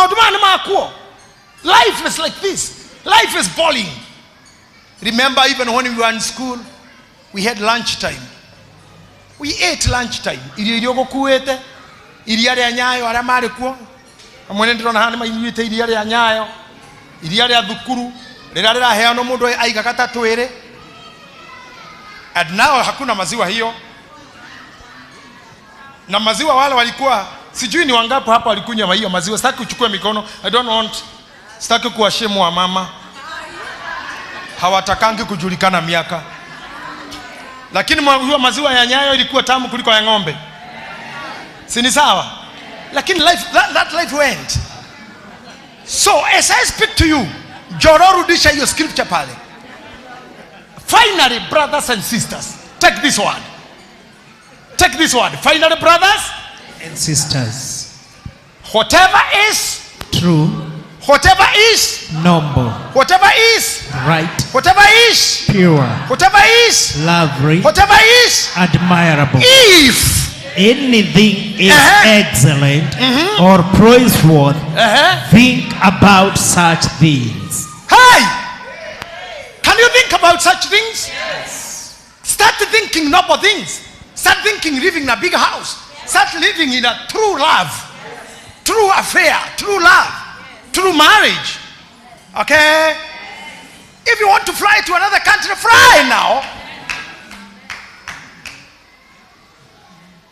Maũndũ maya nĩ makuo. Life is like this. Life is boring. Remember, even when we were in school, we had lunch time. We ate lunch time. Irio iria ũgũkuĩte, iria rĩa Nyayo arĩa marĩ kuo. Amwe nĩ ndĩrona haha nĩ mainyuĩte iria rĩa Nyayo, iria rĩa thukuru, rĩrĩa rĩraheanwo mũndũ aigaga ta twĩrĩ. And now hakuna maziwa hiyo. Na maziwa wale walikuwa sijui ni wangapi hapa walikunywa hiyo maziwa. Sitaki kuchukua mikono. I don't want, sitaki kuwashemu wa mama. Hawatakangi kujulikana miaka. Lakini hiyo maziwa ya Nyayo ilikuwa tamu kuliko ya ng'ombe. Si ni sawa? Lakini life, that life went. So as I speak to you, Njoro, rudisha hiyo scripture pale. Finally, brothers and sisters, take this word. Take this word. Finally, brothers and sisters, whatever is true, whatever is noble, whatever is right, whatever is pure, whatever is lovely, whatever is admirable, if anything is excellent or praiseworthy, think about such things. Hey! Can you think about such things? Yes. Start thinking noble things. Start thinking living in a big house. Start living in a true love, true affair, true love, true marriage. Okay? If you want to fly to another country, fly now.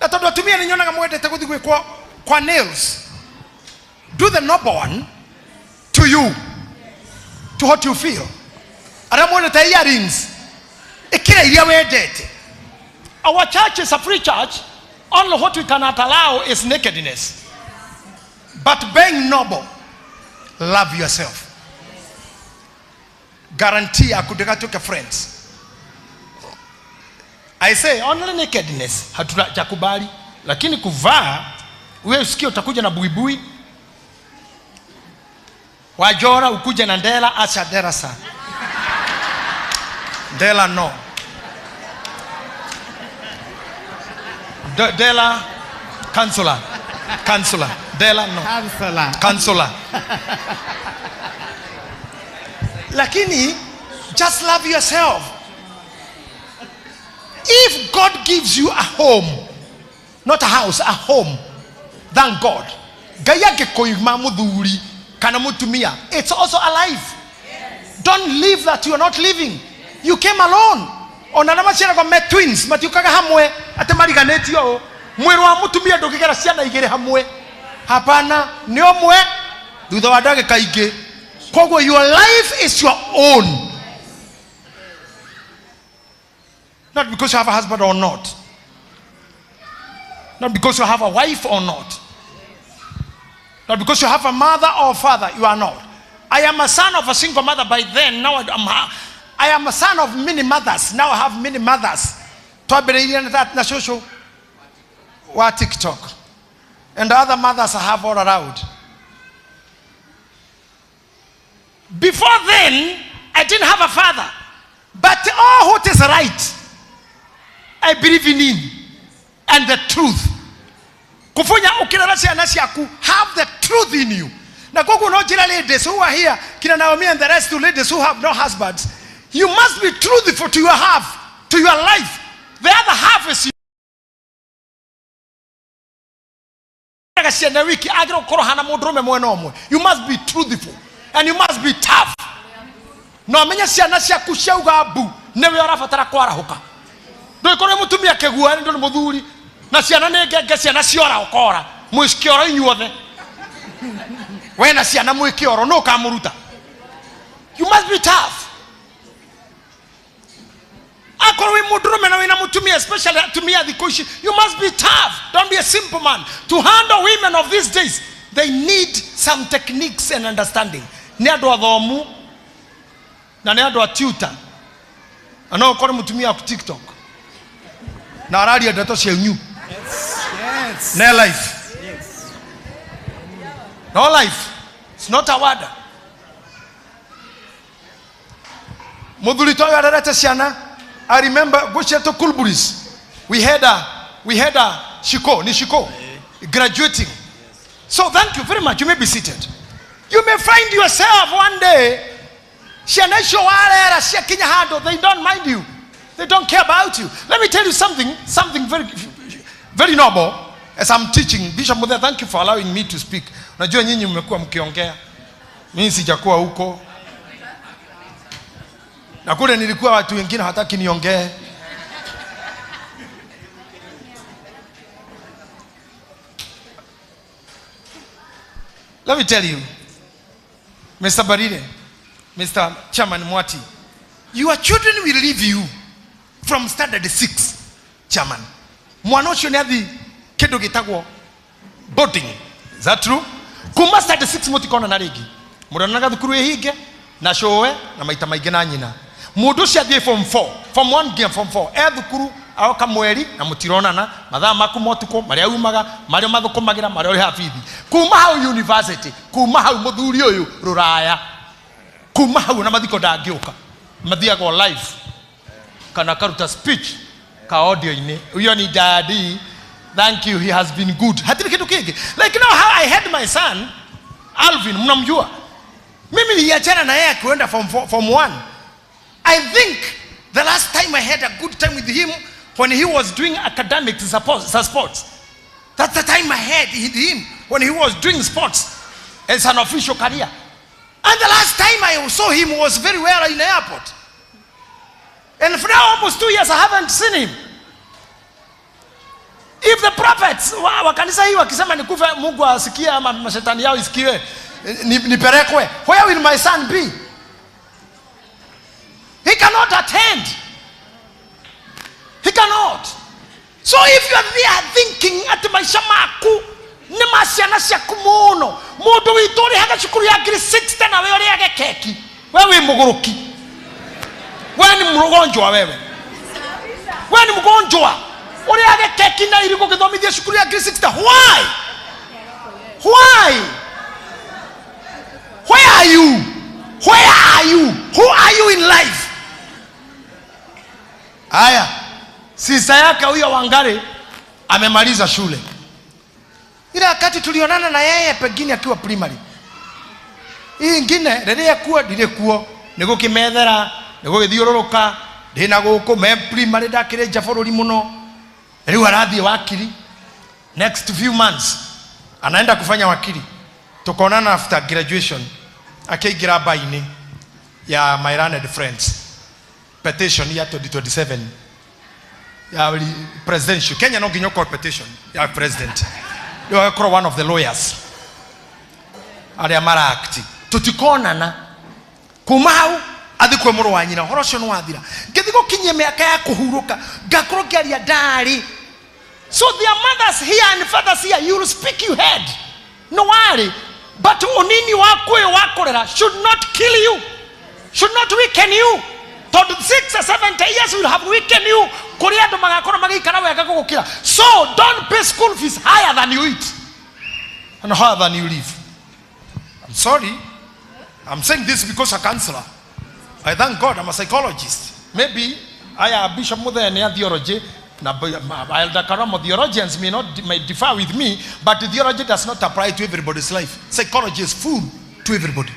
Na tondũ atumia nĩ nyonaga mwendete gũthiĩ gwĩkwo kwa nails. Do the noble one to you, to what you feel. Arĩa mwendete earrings, ĩkĩra iria wendete. Our church is a free church. Only what we cannot allow is nakedness. But being noble, love yourself. Guarantee yaku ndĩgatuĩke friends. I say only nakedness hatujakubali, lakini kuvaa wewe usikie utakuja na buibui wajora, ukuje na ndela. Acha ndela sana, ndela no Dela counselor, counselor, Dela no counselor, counselor. Lakini just love yourself. If God gives you a home, not a house, a home, thank God. Ngai angĩkũima mũthuri kana mũtumia, it's also a life. Don't live that you are not living. You came alone. Ona na maciaragwo me twins, matiũkaga hamwe atĩ mariganĩtio ũũ. Mwĩrĩ wa mũtumia ndũngĩgera ciana igĩrĩ hamwe. Hapana, nĩ ũmwe thutha wa ndagĩka ingĩ. Koguo your life is your own. Not because you have a husband or not. Not because you have a wife or not. Not because you have a mother or father, you are not. I am a son of a single mother by then. Now I am a son of many mothers. Now I have many mothers. Twambĩrĩirie na that na cũcũ wa TikTok. And other mothers I have all around. Before then, I didn't have a father. But all what is right, I believe in him. And the truth. Kufunya ukirera ciana ciaku, have the truth in you. Na koguo no njĩra ladies who are here, kina Naomi and the rest of ladies who have no husbands, you must be truthful to your half, to your life. The other half is you. Ciana wiki agĩrĩirwo gũkorwo hana mũndũrũme mwena ũmwe. You must be truthful and you must be tough. Na ũmenye ciana ciaku ciauga mbu nĩwe ũrabatara kwarahũka. Ndũgĩkorwo wĩ mũtumia kĩguoya nĩ ndũrĩ mũthuri na ciana nĩ ngenge, ciana ciora ũkora mwĩ kĩoro inyuothe, we na ciana mwĩ kĩoro, nũ ũkamũruta? You must be tough. Akorwo wĩ mũndũrũme na wĩna mũtumia, especially atumia thikũ ici, you must be tough. Don't be a simple man. To handle women of these days, they need some techniques and understanding. Nĩ andũ athomu na nĩ andũ a tutor. Na no ũkore mũtumia waku TikTok na araria ndeto cia inyu. Yes. Ne life. Yes. No life. It's not a word. Muthuri toyo arerete ciana. I remember gucia to Kulburis. We had a Shiko, ni Shiko graduating. So thank you very much. You may be seated. You may find yourself one day, ciana icio warera ciakinya handũ, they don't mind you, they don't care about you. Let me tell you something, something very, very noble. As I'm teaching, Bishop Muthee, thank you for allowing me to speak. Najua nyinyi mmekuwa mkiongea, mimi sijakuwa huko, na kule nilikuwa watu wengine hataki niongee. Let me tell you, Mr. Barire, Mr. Chairman Mwati, your children will leave you from standard 6, Chairman. Mwana ũcio nĩ athi kĩndũ gĩtagwo boarding. Is that true? Kuma standard 6 mũtikonana rĩngĩ. Mũronanaga thukuru ĩhinge na cũwe na maita maingĩ na nyina. Mũndũ ũcio athiĩ form 4, form 1 nginya form 4, e thukuru aoka mweri na mũtironana, mathaa maku ma ũtukũ marĩa umaga, marĩa mathũkũmagĩra, marĩa ũrĩhaga bithi. Kuma hau university, kuma hau mũthuri ũyũ rũraya, kuma hau na mathiko ndangĩũka, mathiaga o live kana karuta speech ka audio-inĩ, huyo ni daddy, thank you, he has been good. Hatirĩ kĩndũ kĩngĩ. Like now how I had my son Alvin, mnamjua mimi niliachana na yeye akienda form 4, form 1. I think the last time I had a good time with him when he was doing academics sports. That's the time I had with him when he was doing sports as an official career. And the last time I saw him was very well in the airport. And for now almost 2 years I haven't seen him. If the prophets wa kanisa hii wakisema nikufe, Mungu asikie ama mashetani yao isikiwe, nipelekwe, where will my son be? He cannot attend. He cannot. So if you are there thinking ati maisha maku ni ma ciana ciaku muno, mundu witu urihaga cukuru ya ngiri 60 na we uriage keki, we wi muguruki, we ni mgonjwa, wewe we ni mgonjwa, uriage keki na irigo githomithia cukuru ya ngiri 60. Why? Why? Where are you? Where are you? Who are you in life? Haya, sister yake huyo Wangari amemaliza shule. Ile wakati tulionana na yeye pengine akiwa primary. Hii ingine rĩrĩa kuo ndirĩ kuo, nĩ gũkĩmethera, nĩ gũgĩthiũrũrũka, ndĩ na gũkũ me primary ndakĩrĩ nja bũrũri mũno. Rĩu arathiĩ wakiri. Next few months anaenda kufanya wakili. Tukaonana after graduation akĩingĩra mbainĩ ya my learned friends petition ya 2027 ya presidential. Kenya no nginya ũkorwo petition ya president. Rĩu agakorwo one of the lawyers arĩa mara-act. Tũtikonana kuma hau athi kwĩ mũrũ wa nyina, ũhoro ũcio nĩ wathira. Ngĩthiĩ gũkinyia mĩaka ya kũhurũka ngakorwo ngĩaria ndarĩ. So there are mothers here and fathers here, you will speak you head, no worry, but unini waku ũyũ wa kũrera should not kill you, should not weaken you. Tondũ 6 or 70 years will have weakened you. Kũrĩ andũ magakorwo magĩikara wega gũgũkĩra. So don't pay school fees higher than you eat and higher than you live. I'm sorry, I'm saying this because a counselor. I thank God I'm a psychologist. Maybe I am Bishop Muthee a theology. Na Elder Karamo, theologians may not may differ with me, but theology does not apply to everybody's life. Psychology is full to everybody.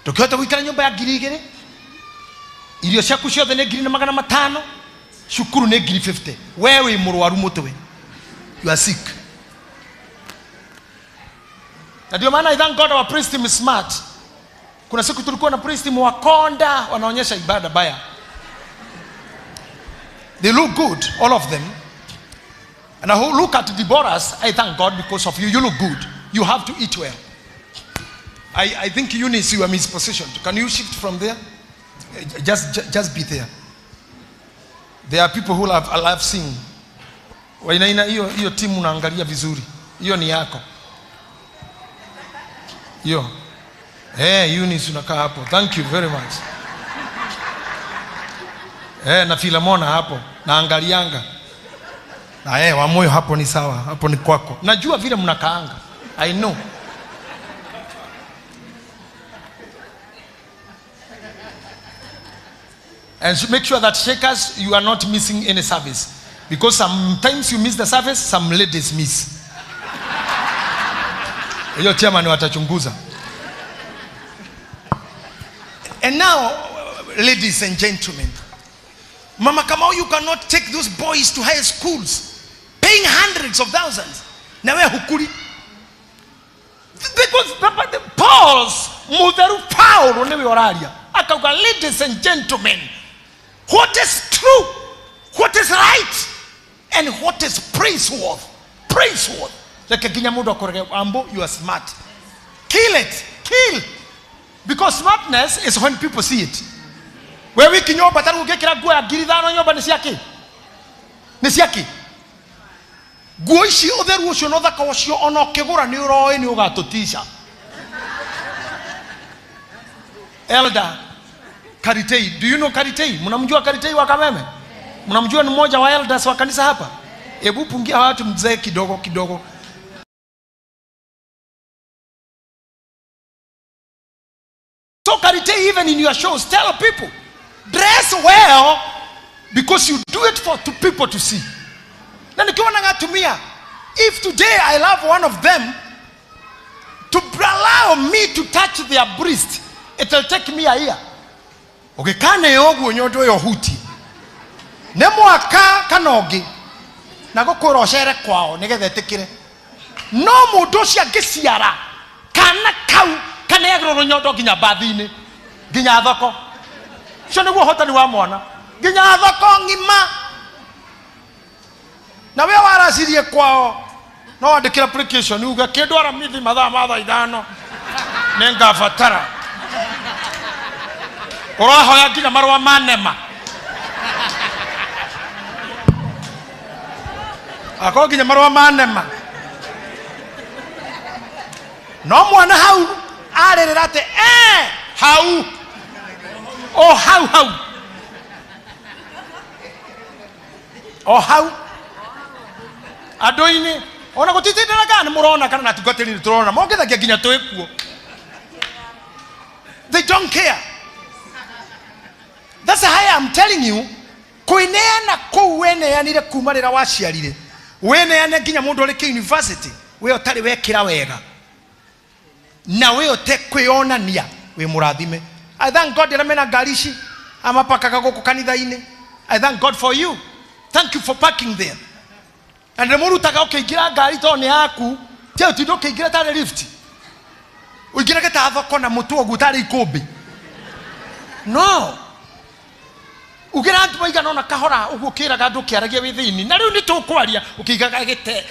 Tukihota guikara nyumba ya ngiri igĩrĩ, irio ciaku ciothe nĩ ngiri na magana matano, cukuru nĩ ngiri 50. We wĩ mũrwaru mũtwe, you are sick. Na ndio maana I thank God our priest team is smart. Kuna siku tulikuwa na priest team wakonda wanaonyesha ibada baya. They look good, all of them. And I look at Deborah's, I thank God because of you. You look good. You have to eat well. I think Eunice, you are mispositioned. Can you shift from there? Just be there. There are people who love sing. Wainaina, hiyo timu unaangalia vizuri. Hiyo ni yako. Hiyo. Eunice unakaa hapo. Thank you very much. Na Filemona hapo. Naangalianga. Na wa moyo hapo ni sawa. Hapo ni kwako. Najua vile mnakaanga. I know. And make sure that shakers, you are not missing any service. Because sometimes you miss the service, some ladies miss. Hiyo chairman watachunguza. And now, ladies and gentlemen, Mama Kamau, you cannot take those boys to high schools paying hundreds of thousands. Na we hukuri. Because the Paul's mutheru Paulo niwe oraria. Akauga, ladies and gentlemen, what is true, what is right, and what is praiseworthy. Praiseworthy. Reke nginya mundu akorege ambo, you are smart. Kill it. Kill. Because smartness is when people see it. We wiki nyomba taru ngikira nguo ya 5,000 nyomba ni ciake. Ni ciake. Nguo ici utheru ucio na uthaka ucio ona ukigura ni uroi ni ugatutisha. Elder Karitei, do you know Karitei? Mnamjua Karitei wa Kameme? Mnamjua ni mmoja wa elders wa kanisa hapa? Hebu pungia watu mzee kidogo kidogo. So Karitei, even in your shows, tell people, dress well because you do it for people to see. Na nikiona ngatumia, if today I love one of them, to allow me to touch their breast, it will take me a year. Ũgĩkane ũguo nyondo ĩyo huti. Nĩ mwaka kana ũngĩ, na gũkwĩra ũcere kwao nĩgetha ĩtĩkĩre. No mũndũ ũcio angĩciara kana kau kaneagĩrwo rũnyondo nginya mbathi-inĩ, nginya thoko. Ũcio nĩguo ũhotani wa mwana, nginya thoko ng'ima. Na we waracirie kwao no wandĩkĩre application uge kĩndwara mithi mathaa ma thaa ithano nĩngabatara. Ũrahoya nginya marũa ma nema. Akorwo nginya marũa ma nema. No mwana hau arĩrĩra atĩ, hau. O hau hau. O hau. Andũ-inĩ, ona gũtitindĩra kana nĩ mũrona kana na tungatĩri nĩ tũrona, mongithagia nginya twĩ kuo. They don't care. That's why I'm telling you, kwĩneana kũu weneanire kuma rĩrĩa waciarire, weneane nginya mũndũ ũrĩ kĩ university, we ũtarĩ wekĩra wega, na we ũtekwĩonania wĩ mũrathime. I thank God arĩa mena ngari ici amapakaga gũkũ kanitha-inĩ. I thank God for you. Thank you for parking there. Na ndĩmũrutaga ũkĩingĩra ngari tondũ nĩ yaku, ti ũtinde ũkĩingĩra tarĩ lift. Ũingĩrage ta thoko na mũtwe ũguo tarĩ ikũmbĩ. No. Ugĩra andũ maigana ũna kahora ũguo ũkĩraga andũ ũkĩaragia wĩ thĩinĩ. Na rĩu nĩ tũkwaria ũkĩigaga gĩte,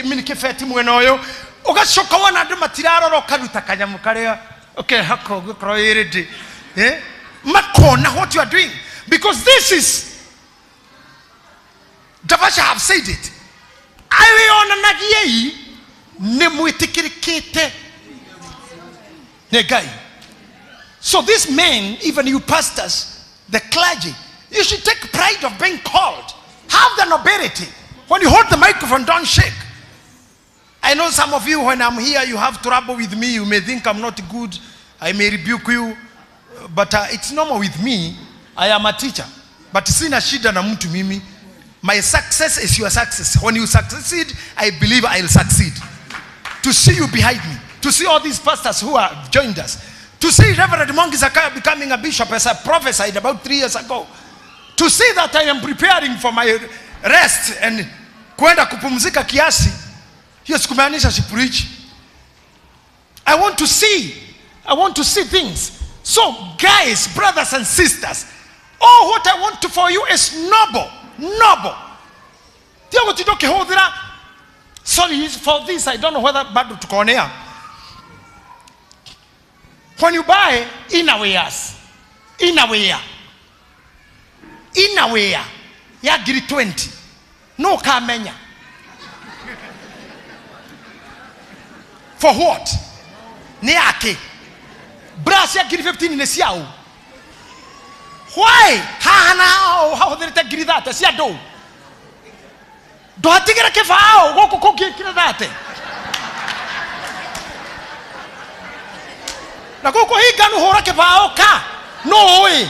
mini kĩbeti mwena ũyũ. Ũgacoka wona andũ matirarora ũkaruta kanyamũ karĩa ũkehoka ũgĩkorwo wĩ ready. Makona what you are doing. Because this is Davasha have said it. Awĩonanagiei nĩ mwĩtĩkĩrĩkĩte nĩ Ngai. So these men, even you pastors, the clergy, you should take pride of being called. Have the nobility. When you hold the microphone, don't shake. I know some of you, when I'm here, you have trouble with me. You may think I'm not good. I may rebuke you. But it's normal with me. I am a teacher. But sina shida na mtu mimi. My success is your success. When you succeed, I believe I'll succeed. To see you behind me. To see all these pastors who have joined us. To see Reverend Mwangi Zakayo becoming a bishop as I prophesied about 3 years ago. To see that I am preparing for my rest and kwenda kupumzika kiasi. Hiyo sikumaanisha si preach. I want to see. I want to see things. So guys, brothers and sisters, all what I want for you is noble. Noble. Tia gũtinda ũkĩhũthĩra. Sorry for this, I don't know whether bado tukonea. When you buy innerwears, innerwear, innerwear ya ngiri 20, no kamenya. For what? Nĩ yake. Bra cia ngiri 15 nĩ ciao. Why? Haha na haha hahũthĩrĩte ngiri thate cia ndũ. Ndwatigĩra kĩbaũ gũkũ kũngĩ ngiri thate. Na gũkũ hinganu hũra kĩbaũ ka. No ũĩ.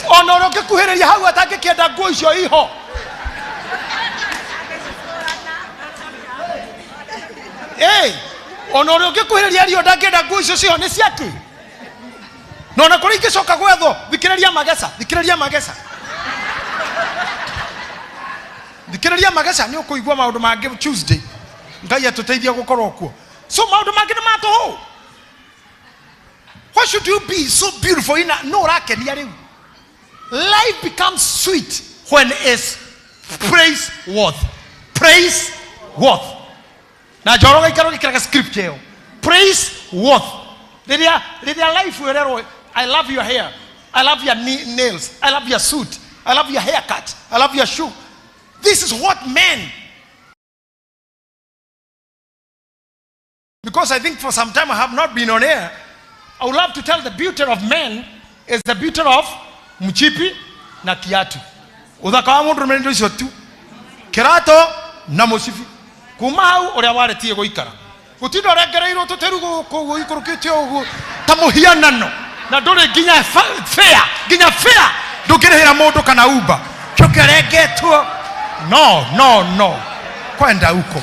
Ona ũrĩa ũngĩkuhĩrĩria hau atangĩkĩenda nguo icio iho. Ona ũrĩa ũngĩkuhĩrĩria rio ndangĩenda nguo icio ciho nĩ ciake. Na ona kũrĩa ingĩcoka gwethwo, thikĩrĩria mageca, thikĩrĩria mageca, thikĩrĩria mageca, nĩ ũkũigua maũndũ mangĩ Tuesday. Ngai atũteithie gũkorwo kuo. So maũndũ mangĩ nĩ ma tũhũ. Why should you be so beautiful ina no ũrakenia rĩu? Life becomes sweet when it's praise worth, praise worth. Na njoro gaikara ũgĩkĩraga script ĩyo, praise worth. Rĩrĩa life ĩrerwo, "I love your hair, I love your nails, I love your suit, I love your haircut, I love your shoe." This is what men, because I think for some time I have not been on air, I would love to tell the beauty of men is the beauty of mchipi na kiatu. Uthaka wa mundu nĩ icio tu, kĩratũ na mũcibi. Kuma hau ũrĩa waretie gũikara gũtinda ũrengereirwo tũtĩru gũkũ ũguo ikũrũkĩte ũguo ta mũhianano, na ndũrĩ nginya fare, nginya fare ndũngĩrĩhĩra mũndũ kana Uber kĩũkĩrengetwo. No, no, no, kwenda huko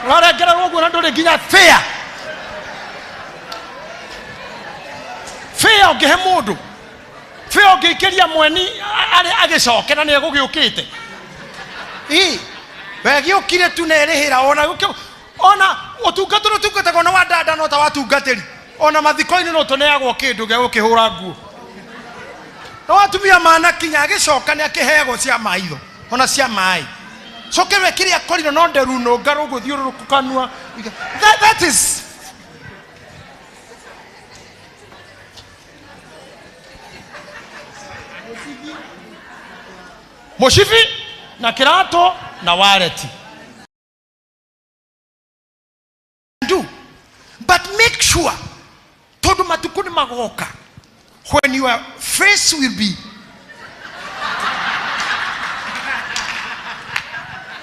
ũrarengererwo ũguo na ndũrĩ nginya fare ũngĩhe mũndũ, fare ũngĩikĩria mweni arĩ agĩcoke na nĩ egũgĩũkĩte. Ĩ wegĩũkire tu na ĩrĩhĩra ona ona ũtungata ũrĩa ũtungatagwo na wa dada no ta watungatĩri. Ona mathiko-inĩ no tũneagwo kĩndũ gĩa gũkĩhũra nguo, no atumia manakinya agĩcoka nĩ akĩheagwo cia maitho ona cia maĩ coke we kĩrĩa akorire no nderu nũngarũ gũthiũrũrũka kanua. That is mũcibi na kĩratũ na wareti do, but make sure, tondu matukũ nĩ magoka when your face will be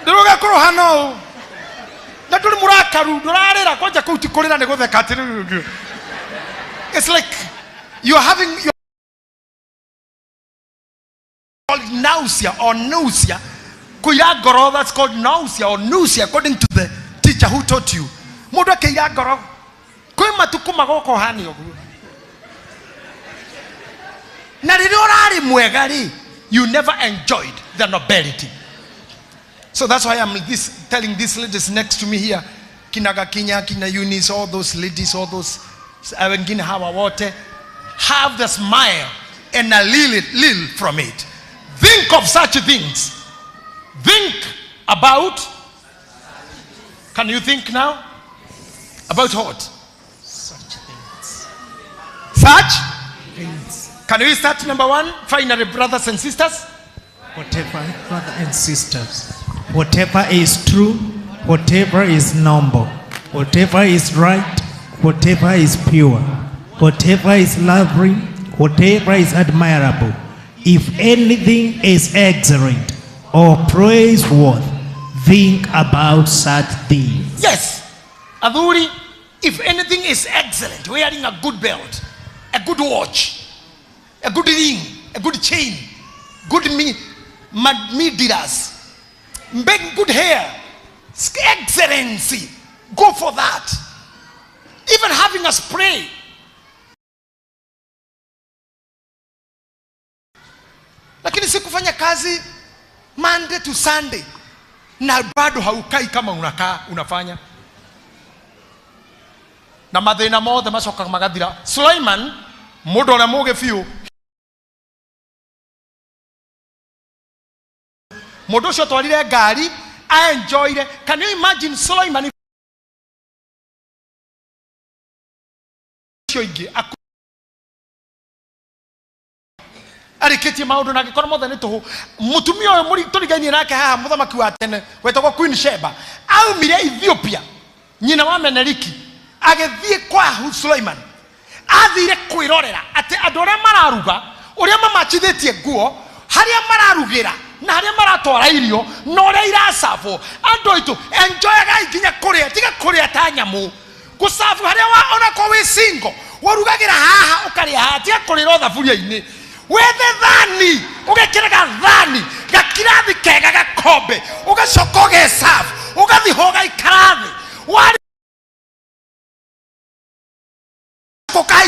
ndĩrũgekũrwo hana ũũ na ndũrĩ mũrakaru, ndũrarĩra kwanja kũu ti kũrĩra, nĩ gũtheka atĩrĩrĩ. It's like you are having you called nausea or nausea. Kũira ngoro, that's called nausea or nausea according to the teacher who taught you. Mũndũ akĩira ngoro, kwĩ matukũ magoka ũhane ũguo, na rĩrĩa ũrarĩ mwega rĩ, you never enjoyed the nobility. So that's why I'm this telling these ladies next to me here, kina Gakinya, kina Eunice, all those ladies, all those wengine hawa wote, have the smile and a little, little from it. Think of such things. Think about, can you think now? About what? Such things. Such? Things. Can we start number one? Finally, brothers and sisters. Whatever, brother and sisters, whatever is true, whatever is noble, whatever is right, whatever is pure, whatever is lovely, whatever is admirable, if anything is excellent or praiseworthy, think about such things. Yes. Athuri, if anything is excellent, wearing a good belt, a good watch, a good ring, a good chain, good midiras, big good hair, excellency, go for that. Even having a spray. Lakini si kufanya kazi Monday to Sunday na bado haukai kama unakaa unafanya na mathĩna mothe macokaga magathira. Sulaiman, mũndũ ũrĩa mũgĩ biũ, mũndũ ũcio atwarire ngari aenjoyire. Can you imagine Sulaiman icio ingĩ arĩkĩtie maũndũ na angĩkorwo mothe nĩ tũhũ? Mũtumia ũyũ tũrigainie nake haha, mũthamaki wa tene wetagwo Queen Sheba, aumire Ethiopia, nyina wa Meneliki, agĩthiĩ kwa Sulaiman. Athire kwĩrorera atĩ andũ arĩa mararuga, ũrĩa mamachithĩtie nguo, harĩa mararugĩra na harĩa maratwara irio na ũrĩa iracabwo. Andũ aitũ, enjoyagai nginya kũrĩa, tiga kũrĩa ta nyamũ, gũcabu harĩa wa onakorwo wĩ single, warugagĩra haha ũkarĩa haha, tiga kũrĩra o thaburia-inĩ. Wethe thani, ũgekĩra gathani gakirathi kega, gakombe, ũgacoka ũgecabu, ũgathiĩ ho ũgaikara thĩ.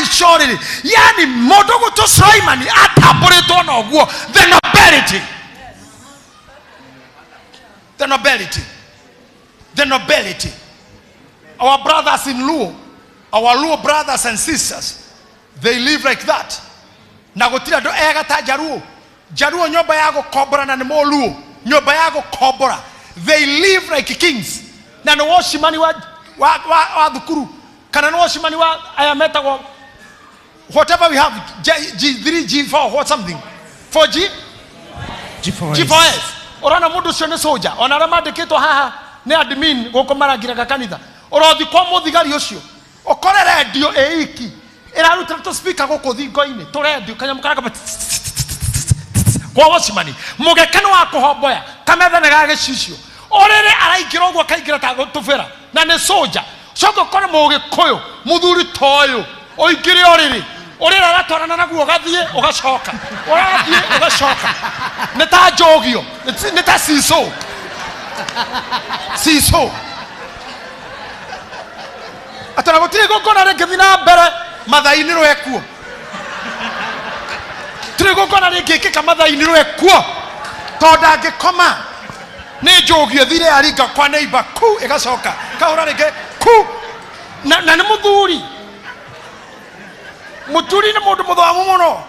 Arahaica ũrĩrĩ, yani mũndũ gũtũ Sulaimani atambũrĩtwo na ũguo. The nobility, the nobility, the nobility. Our brothers in Luo, our Luo brothers and sisters, they live like that. Na gũtirĩ andũ ega ta Jaruo. Jaruo nyũmba ya gũkombora, na nĩ Mũluo, nyũmba ya gũkombora, they live like kings. Na nĩ wocimani wa thukuru, kana nĩ wocimani wa aya metagwo whatever we have, G, G3, G4, what, something, 4G. G4S. G4S. Ũrona mũndũ ũcio nĩ soja, ona arĩa mandĩkĩtwo haha nĩ admin gũkũ marangiraga kanitha. Ũrothi kwa mũthigari ũcio, ũkore rendio ĩ iki ĩrarutĩra tũ speaker gũkũ thingo-inĩ, tũrendio kanyamũ karagamba kwa wocimani. Mũgeka nĩ wa kũhomboya, kametha nĩ ga gĩcicio, ũrĩrĩ araingĩra ũguo akaingĩra ta tũbĩra, na nĩ soja. Coka ũkore mũgĩkũyũ mũthuri ta ũyũ ũingĩre ũrĩrĩ, ũrĩrĩ aratwarana naguo, ũgathiĩ ũgacoka, ũrathiĩ ũgacoka, nĩ ta njũgio, nĩ ta cico cico, atĩ na gũtirĩ igongona rĩngĩthiĩ na mbere mathaa-inĩ rwekuo, tirĩ igongona rĩngĩkĩka mathaa-inĩ rwekuo, tondũ ndangĩkoma nĩ njũgio ĩthire yaringa kwa neighbor ku ĩgacoka kahũra rĩngĩ ku. Na nĩ mũthuri, mũturi nĩ mũndũ mũthomu mũno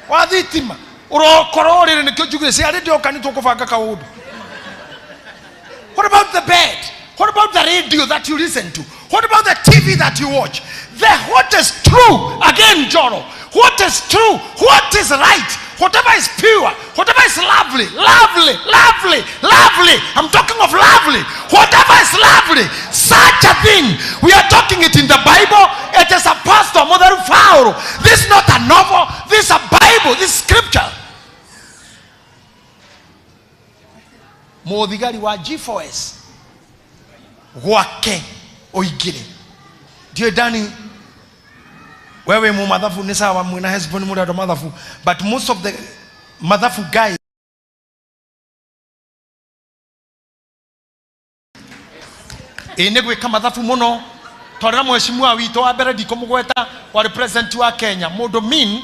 wa thitima. Ũrokorwo rĩrĩ nĩkĩo njugire cia rĩndio nĩ tũkũbanga kaũndũ. What about the bed? What about the radio that you listen to? What about the TV that you watch? The what is true, again, Joro, what is true, what is right, whatever is pure, whatever is lovely, lovely, lovely, lovely. I'm talking of lovely. Whatever is lovely, such a thing. We are talking it in the Bible. It is a pastor, Mother Fauro. This is not a novel. This is a Bible. This is scripture. Mũthigari wa G4S gwake ũingĩre, ndiũĩ ndani wewe mu mathabu nĩ sawa, mwĩna Hesbon, mũrĩ andũ mathabu, but most of the mathabu guys ĩ nĩ gwĩka mathabu mũno. Twarĩra mheshimiwa witũ wa mbere, ndikũmũgweta, warĩ president wa Kenya, mũndũ mean,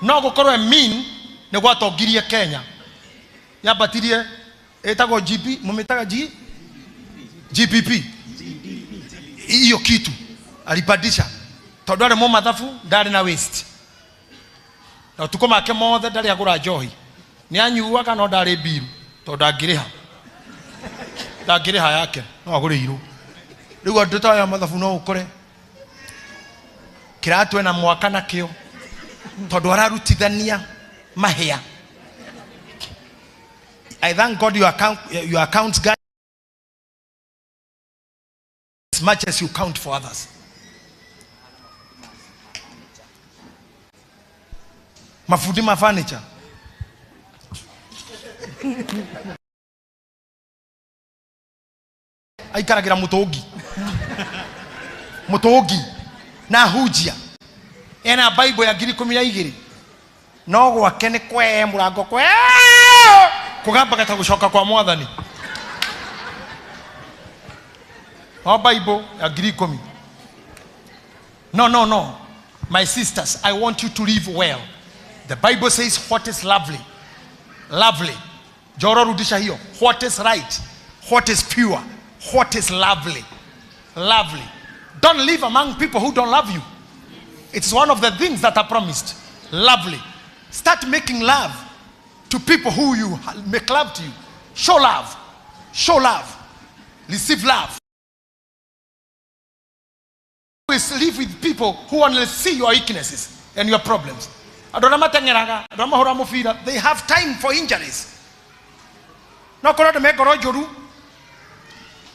no gũkorwo e mean nĩ gwatongirie Kenya, yambatirie ĩtagwo GP, mũmĩtaga G GPP, hiyo kitu alipandisha tondũ arĩ mũmathabu, ndarĩ na waste, na ũtukũ make mothe ndarĩ agũra njohi. Nĩ anyuaga no ndarĩ mbiru, tondũ ndangĩrĩha yake, no agũrĩirwo. Rĩu andũ ta aya mathabu no ũkore kĩratũ ena mwaka nakĩo, tondũ ararutithania mahĩa. I thank God your account guy, as much as you count for others. Mafundi ma furniture aikaragira mutungi mutungi na hunjia ena Bible ya 12,000, no gwake nĩ kwe mũrango kwe kũgambaga ta gũcoka kwa Mwathani, no Bible ya 10,000. No, no, no, my sisters, I want you to live well. The Bible says what is lovely, lovely. Joro, rudisha hiyo. What is right, what is pure, what is lovely, lovely. Don't live among people who don't love you. It's one of the things that are promised. Lovely. Start making love to people who you make love to you. Show love, show love, receive love. Always live with people who only see your weaknesses and your problems. Andũ arĩa mateng'eraga, andũ arĩa mahũra mũbira, they have time for injuries, no korwo andũ me ngoro njũru.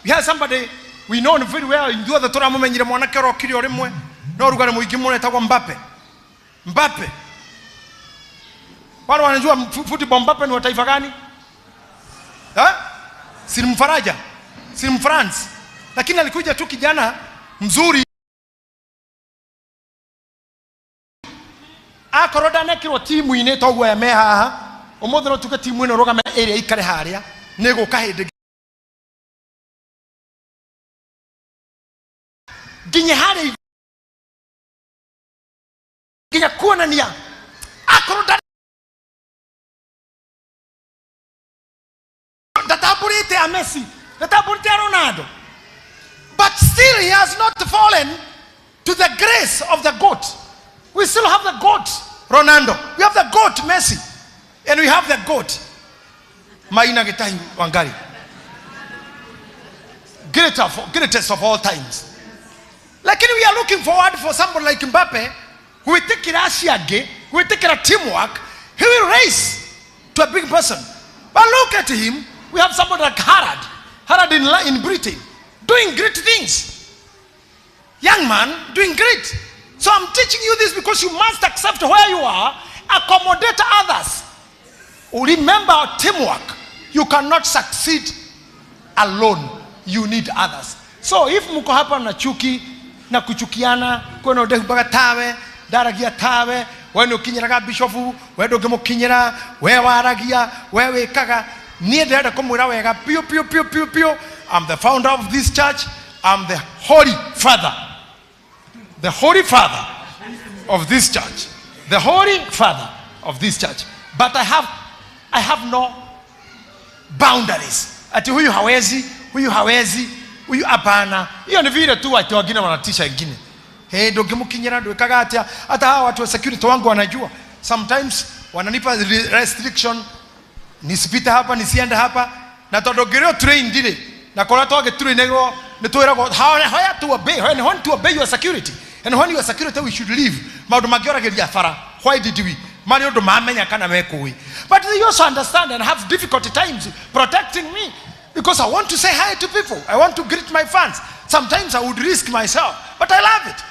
We have somebody we know very well, ithuothe tũramũmenyire, mwanake ũrokire o rĩmwe no rugarĩ mũingĩ mũno, etagwo Mbappe. Mbappe, wale wanajua football, Mbappe ni wa taifa gani? Ha? Si ni Mfaraja? Si ni Mfrance? Lakini alikuja tu kijana mzuri, akorwo ndanekirwo timu-inĩ toguo aya me haha ũmũthĩ, no tuge timu ĩno rũgame ĩrĩa ikare harĩa, nĩ gũka hĩndĩ nginya harĩa. Nginya kuonania akorwo ndatambũrĩte a Messi, ndatambũrĩte a Ronaldo, but still he has not fallen to the grace of the goat. We still have the goat Ronaldo, we have the goat Messi, and we have the goat Maina Gitahi Wangari, greatest of all times. Lakini we are looking forward for somebody like Mbappe gwĩtĩkĩra acio angĩ, gwĩtĩkĩra teamwork. He will race to a big person. But look at him, we have somebody like Harad Harad in Britain doing great things, young man doing great. So I'm teaching you this because you must accept where you are, accommodate others. Remember teamwork. You cannot succeed alone, you need others. So if mko hapa na chuki na kuchukiana, kwena ndehumbaga tawe, ndaragia tawe, we nĩ ũkinyĩraga bishofu, we ndũngĩmũkinyĩra, we waragia, we wĩkaga, niĩ ndĩrenda kũmwĩra wega piũ piũ piũ piũ piũ. I'm the founder of this church. I'm the holy father, the holy father of this church, the holy father of this church. But I have no boundaries ati huyu hawezi, huyu hawezi, huyu hapana. Hiyo ni vile tu watu wengine wanatisha wengine. Hey, ndũngĩmũkinyĩra, ndwĩkaga atĩa. Hata hawa watu wa security wangu wanajua sometimes wananipa restriction, nisipite hapa, nisiende hapa, na tondũ ngĩrĩo trained rĩ, na kũrĩa twagĩtrainĩrwo nĩ twĩragwo where to obey, when to obey your security and when your security we should leave. Maũndũ mangĩoragĩria bara, why did we marĩ ũndũ mamenya kana mekũĩ? But they also understand and have difficult times protecting me because I want to say hi to people, I want to greet my fans. Sometimes I would risk myself, but I love it.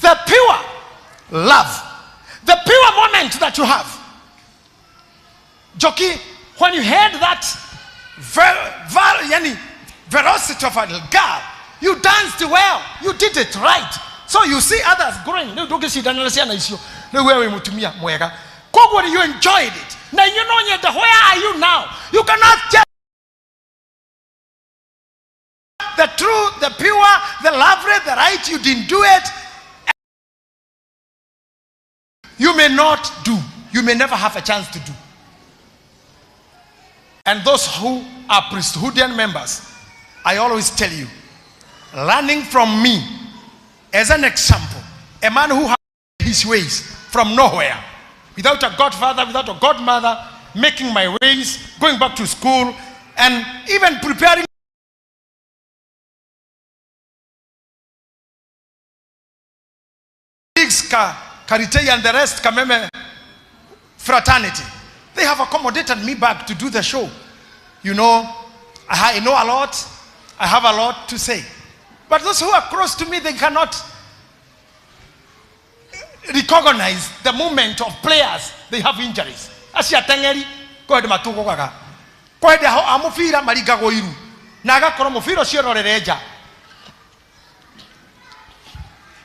The pure love, the pure moment that you have, Joki, when you heard that yani, velocity of a girl, you danced well, you did it right. So you see others growing. Rĩu ndũngĩcindana na ciana icio. Rĩu we wĩ mũtumia mwega. Koguo you enjoyed it. Na inyuĩ no nyende, where are you now? You cannot just the true, the pure, the lovely, the right, you didn't do it. You may not do. You may never have a chance to do. And those who are priesthoodian members, I always tell you, learning from me as an example, a man who had his ways from nowhere, without a godfather, without a godmother, making my ways, going back to school, and even preparing Karitei and the rest, Kameme fraternity. They have accommodated me back to do the show. I know a lot. I have a lot to say. But those who are close to me, they cannot recognize the movement of players. They have injuries. Acio ateng'eri kwĩ hĩndĩ matũgũgaga, kwĩ hĩndĩ a mũbira maringagwo iru na agakorwo mũbira ũcio ũrorere nja.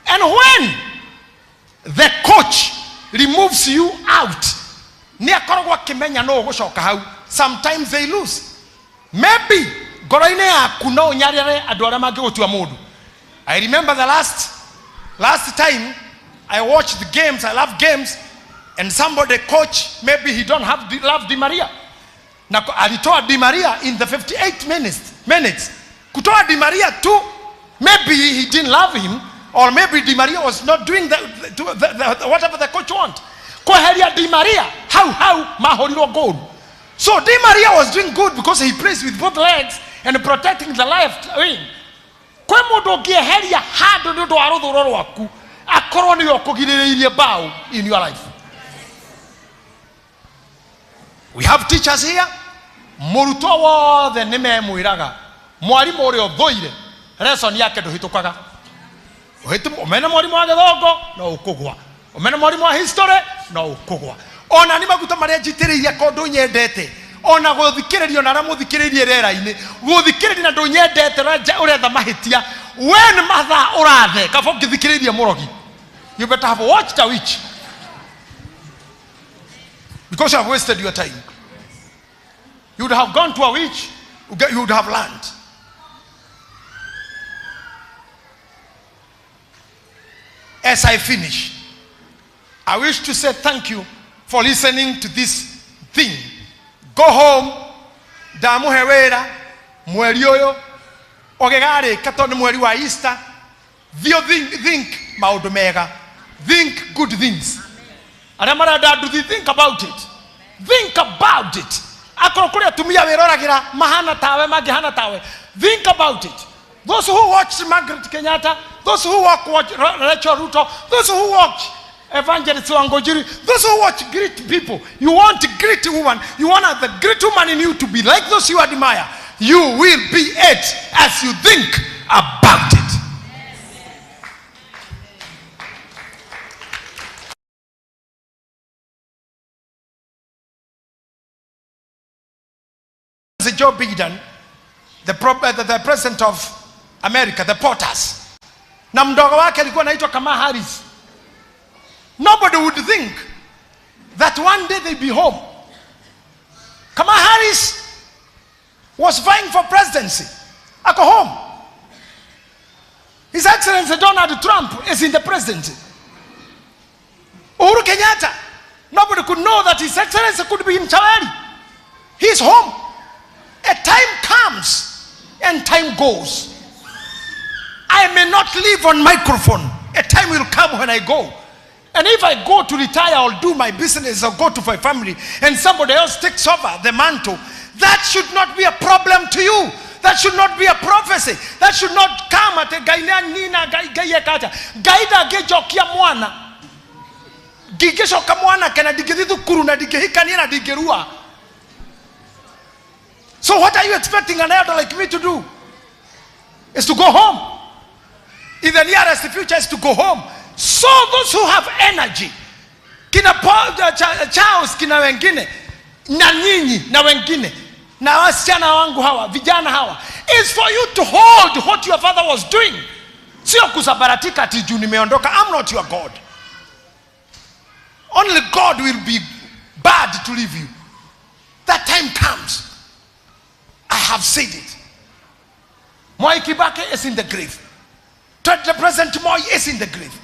And when the coach removes you out, nĩ akoragwo akĩmenya no ũgũcoka hau. Sometimes they lose. Maybe ngoro-inĩ yaku no ũnyarĩre andũ arĩa mangĩgũtua mũndũ. I remember the last time I watched the games. I love games, and somebody coach, maybe he don't have love Di Maria, na alitoa Di Maria in the 58 minutes. Kutoa Di Maria tu, maybe he didn't love him, or maybe Di Maria was not doing whatever the coach want. Kweheria Di Maria hau hau mahorirwo goal. So Di Maria was doing good because he plays with both legs and protecting the left wing. Kwĩ mũndũ ũngĩeheria handũ nĩ ũndũ wa rũthũro rwaku, akorwo nĩwe ũkũgirĩrĩirie mbaũ in your life. We have teachers here. Mũrutwo wothe nĩ memwĩraga mwarimũ ũrĩa ũthũire lesson yake ndũhĩtũkaga. Ũmene mwarimũ wa gĩthongo no ũkũgwa, ũmene mwarimũ wa history no ũkũgwa. Ona nĩ maguta marĩa njitĩrĩirie ko ndũnyendete, ona gũthikĩrĩrio na arĩa mũthikĩrĩirie rĩera-inĩ, gũthikĩrĩria na ndũnyendete, ũretha mahĩtia, we nĩ mathaa ũrathe kaba ũngĩthikĩrĩirie mũrogi. You better have watched a witch because you have wasted your time. You would have gone to a witch, you would have learned. As I finish, I wish to say thank you for listening to this thing. Go home, ndamũhe wĩra mweri ũyũ ũgĩgarĩka tondũ nĩ mweri wa Easter. Thiĩ think maũndũ mega, think good things. Arĩa marenda nduthi, think about it, think about it. Akorwo kũrĩ atumia wĩroragĩra mahana tawe, mangĩhana tawe, think about it. Those who watch Margaret Kenyatta, those who watch Rachel Ruto, those who watch Evangelist Wangojiri, those who watch great people, you want great woman, you want the great woman in you to be like those you admire. You will be it as you think about it. Joe Biden, the president of America, the Porters, na mdogo wake alikuwa anaitwa Kamala Harris. Nobody would think that one day they'd be home. Kamala Harris was vying for presidency. Ako home. His Excellency Donald Trump is in the presidency. Uhuru Kenyatta, nobody could know that His Excellency could be in Chaweri. He's home. A time comes and time goes. I may not live on microphone. A time will come when I go. And if I go to retire or do my business or go to my family and somebody else takes over the mantle, that should not be a problem to you. That should not be a prophecy. That should not come at a Ngai nina Ngai ekacha. Ngai ndangĩnjokia mwana. Ngingĩcoka mwanake na ndingĩthiĩ thukuru na ndingĩhikania na ndingĩrua. So what are you expecting an elder like me to do? Is to go home. In the nearest future is to go home. So those who have energy, kina Paul, Charles, kina wengine, na nyinyi na wengine, na wasichana wangu hawa, vijana hawa, is for you to hold what your father was doing. Sio kusabaratika ati juu nimeondoka. I'm not your God. Only God will be bad to leave you. That time comes. I have said it. Mwai Kibaki is in the grave. The President Moi is in the grave.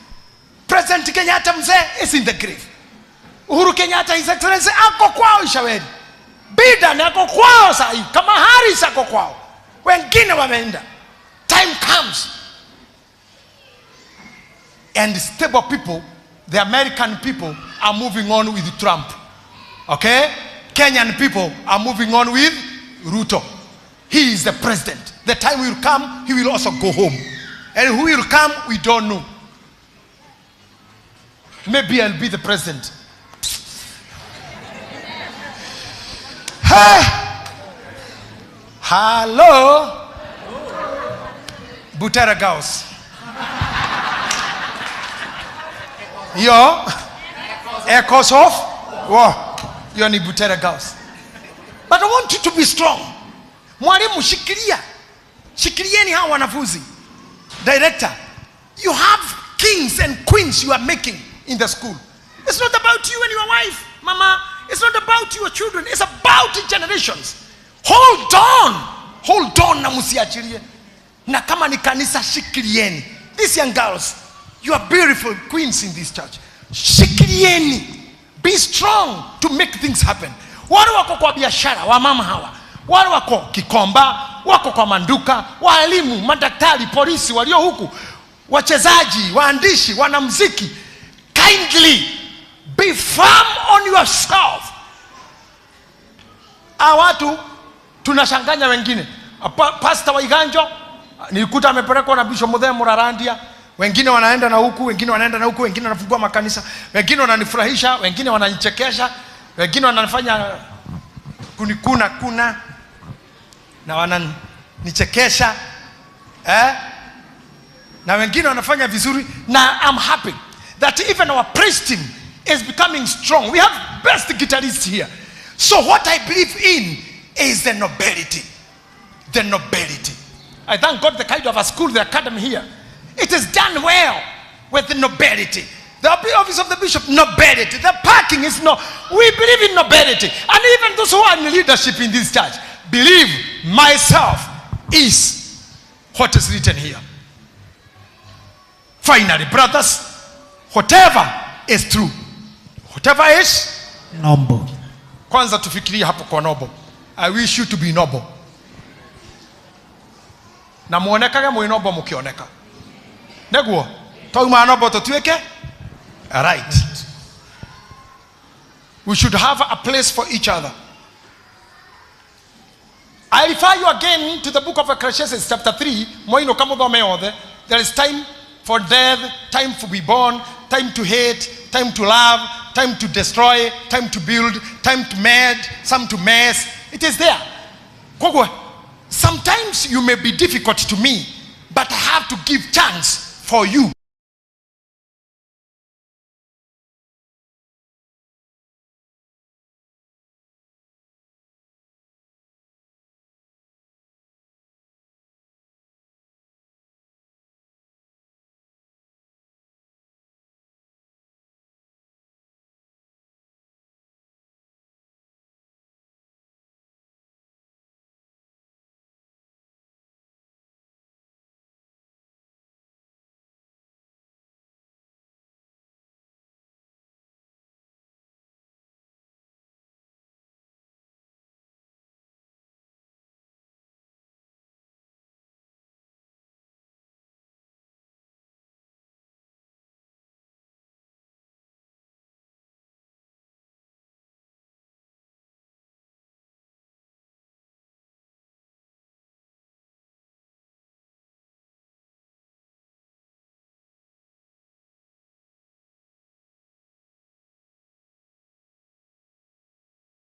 President Kenyatta mzee is in the grave. Uhuru Kenyatta, His Excellency, ako kwao Ishaweri. Biden ako kwao sahi. Kama Harris ako kwao. Wengine wameenda. Time comes. And stable people, the American people, are moving on with Trump. Okay? Kenyan people are moving on with Ruto. He is the president. The time will come, he will also go home. And who will come, we don't know. Maybe I'll be the president. Hey. Hello. Butera Girls. Yo. Echoes of? Wow. Hiyo ni Butere Girls. But I want you to be strong. Mwalimu, shikilia. Shikilieni hawa wanafunzi. Director, you have kings and queens you are making in the school. It's not about you and your wife, mama. It's not about your children. It's about generations. Hold on. Hold on na msiachilie. Na kama ni kanisa, shikilieni. These young girls, you are beautiful queens in this church. Shikilieni. Be strong to make things happen. Wale wako kwa biashara, wamama hawa, wale wako Kikomba, wako kwa manduka, walimu, madaktari, polisi walio huku, wachezaji, waandishi, wanamuziki, kindly be firm on yourself. Hawa watu tunashanganya wengine. Pastor Waiganjo nilikuta amepelekwa na Bishop Muthee Murarandia. Wengine wanaenda na huku, wengine wanaenda na huku, wengine wanafungua makanisa, wengine wananifurahisha, wengine wananichekesha, wengine wananifanya kunikuna kuna na wananichekesha, eh? Na wengine wanafanya vizuri, na I'm happy that even our praise team is becoming strong. We have best guitarists here. So what I believe in is the nobility. The nobility. I thank God the kind of a school, the academy here. It is done well with the nobility. The office of the bishop, nobility. The parking is no. We believe in nobility. And even those who are in leadership in this church, believe myself is what is written here. Finally, brothers, Whatever is true, whatever is Noble. Kwanza tufikirie hapo kwa noble. I wish you to be noble. Na muonekage mwi noble mukioneka. Neguo twauma noble tutuike right. We should have a place for each other. I refer you again to the book of Ecclesiastes chapter 3. Mwaino kamuthome othe. There is time for death, time to be born, time to hate, time to love, time to destroy, time to build, time to mend, some to mess. It is there. Koguo, sometimes you may be difficult to me, but I have to give chance for you.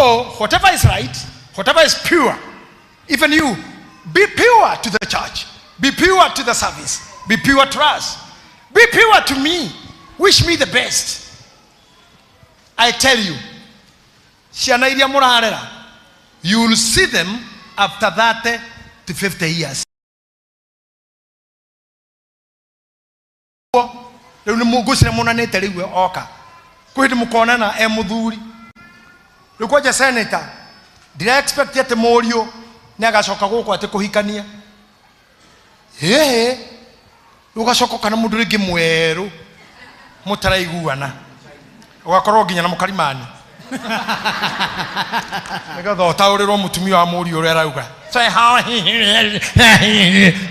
So, whatever is right, whatever is pure, even you, be pure to the church, be pure to the service, be pure to us, be pure to me, wish me the best. I tell you, ciana iria mũrarera, you will see them after 30 to 50 years. Rĩu nĩ ngwĩciria monanĩte rĩu oka. Kwĩ hĩndĩ mũkonana e mũthuri. Rĩu kwanja senator, ndira expect atĩ mũriũ nĩ agacoka gũkũ atĩ kũhikania. Ĩhĩ, rĩu ũgacoka kana mũndũ rĩngĩ mwerũ mũtaraiguana, ũgakorwo nginya na mũkarimani nĩgetha ũtaũrĩrwo mũtumia wa mũriũ ũrĩa arauga.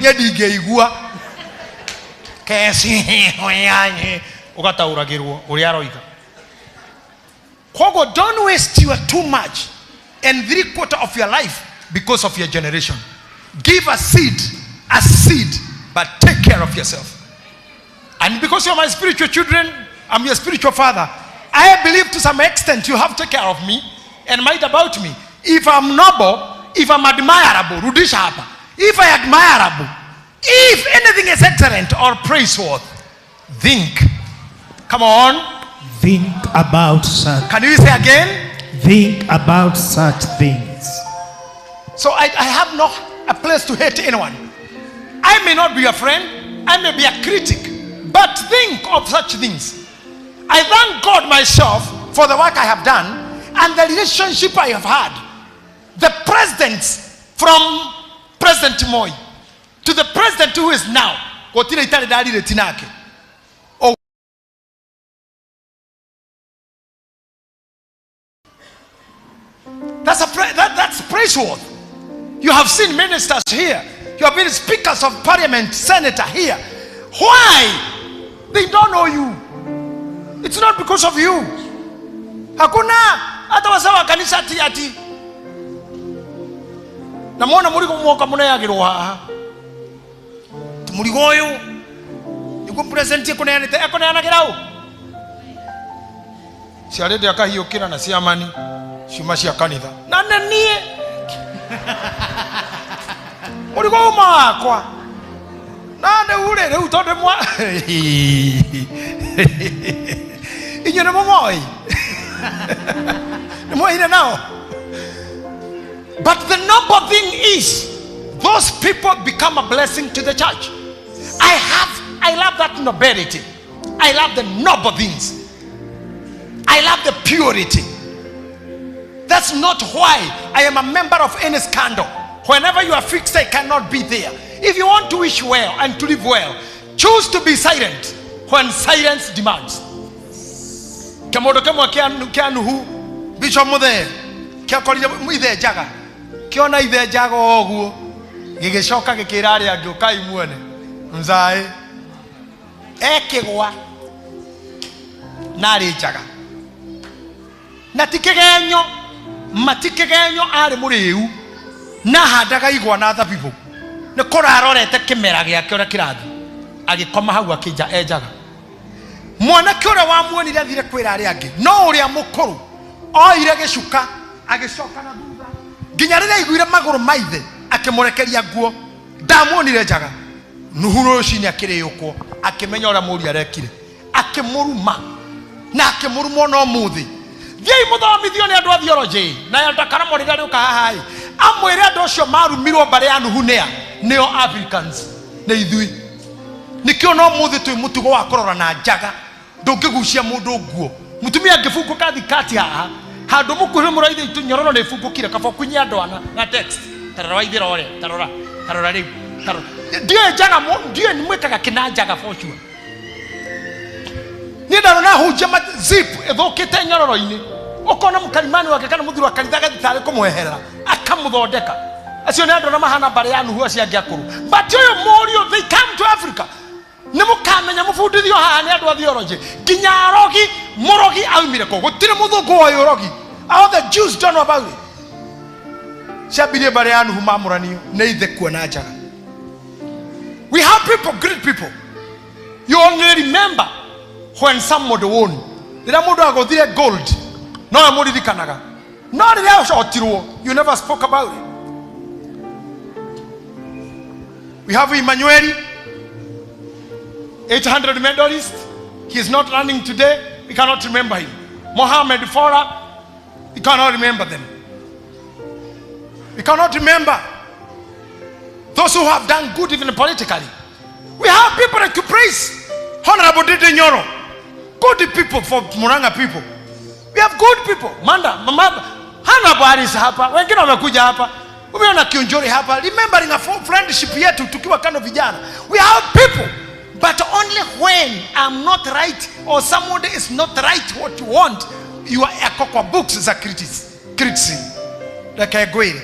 Niĩ ndingĩigua keci ũgataũragĩrwo ũrĩa aroiga. Koguo don't waste your too much and 3/4 of your life because of your generation. Give a seed, but take care of yourself. And because you're my spiritual children, I'm your spiritual father. I believe to some extent you have to take care of me and mind about me. If I'm noble, if I'm admirable, rudisha hapa. If I admirable, if anything is excellent or praiseworthy, think. Come on. Think about such. Can you say again? Think about such things. So I have not a place to hate anyone. I may not be a friend, I may be a critic, but think of such things. I thank God myself for the work I have done and the relationship I have had. The presidents from President Moi to the president who is now, gũtirĩ itarĩ ndarire nake. That's praiseworthy. You have seen ministers here. You have been speakers of parliament, senator here. Why? They don't know you. It's not because of you. Hakuna hata wasawa kanisa ati ati. Namuona muligo mwoka muneyagirwo haha. Muligo uyu niguo president ekuneanite, ekuneanagira u? Ciarĩte akahiũkĩra na ciamani ciuma cia kanitha. Na nĩ niĩ. Mũrigo uma wakwa. Na rĩu rĩ, rĩu tondũ mwa inyuĩ nĩ mũmoĩ? Nĩ mwoire nao? But the noble thing is, those people become a blessing to the church. I love that nobility. I love the noble things. I love the purity. That's not why I am a member of any scandal. Whenever you are fixed, I cannot be there. If you want to wish well and to live well, choose to be silent when silence demands. Kĩmũndũ kĩmwe kĩa Nuhu, Bishop Muthee, kĩakorire ithe njaga, kĩona ithe njaga o ũguo, gĩgĩcoka gĩkĩra arĩa angĩ, ũkai muone nzaĩ ekĩgwa na arĩ njaga, na ti kĩgenyo, mati kĩgenyo, arĩ mũrĩu na ahandaga igwa na thabibũ, nĩ kũrarorete kĩmera gĩake ũrĩa kĩrathiĩ, agĩkoma hau akĩnja enjaga. Mwanake ũrĩa wamuonire athire kwĩra arĩa angĩ, no ũrĩa mũkũrũ oire gĩcuka agĩcoka na thutha nginya rĩrĩa aiguire magũrũ ma ithe akĩmũrekeria nguo. Ndamuonire njaga. Nuhu rũcinĩ akĩrĩũkwo, akĩmenya ũrĩa mũriũ arekire, akĩmũruma na akĩmũruma ona ũmũthĩ. Thiĩi mũthomithio nĩ andũ a theology na ndakaramo rĩrĩa rĩũka haha ĩ amwĩre andũ acio marumirwo mbarĩ ya Nuhu nĩa nĩo Africans, nĩ ithuĩ. Nĩkĩo no mũthĩ twĩ mũtugo wa kũrora na njaga, ndũngĩgucia mũndũ nguo. Mũtumia angĩbungũka thikati haha handũ mũkuhĩ mũra ithe itũ nyororo nĩ ĩbungũkire, kaba ũkunye andũ ana na text, tarora waithĩra ũrĩa, tarora, tarora rĩu, tarora. Ndiũĩ njaga, ndiũĩ nĩ mwĩkaga kĩna njaga for sure. Niĩ ndarona hunjia zip ĩthũkĩte nyororo-inĩ, ũkona mũkarimani wake kana mũthuri wa kanitha agathiĩ tarĩ kũmweherera akamũthondeka. Acio nĩ andũ arĩa mahana mbarĩ ya Nuhu, acio angĩ akũrũ. But ũyũ mũriũ, they come to Africa, nĩ mũkamenya mũbundithio haha nĩ andũ a theology, nginya arogi, mũrogi aumire kũ? Gũtirĩ mũthũngũ woĩ ũrogi. All the Jews don't know about it. Ciambirie mbarĩ ya Nuhu mamũranio nĩ ithe kuona njaga. We have people, great people. You only remember when somebody won. Rĩrĩa mũndũ agũthire gold, no we mũririkanaga. No rĩrĩa acotirwo, you never spoke about it. We have Emmanuel, 800 medalist. He is not running today. We cannot remember him. Mohamed Farah, we cannot remember them. We cannot remember those who have done good even politically. We have people to praise. Honorable Ndindi Nyoro, good people for Murang'a people. We have good people. Manda, mama, Honorable Alice hapa, wengine wamekuja hapa. Umeona Kiunjuri hapa, remembering a friendship yetu tukiwa kando vijana. We have people, but only when I'm not right or somebody is not right what you want, you are ako kwa books za critics. Criticism. Reke ngwĩre,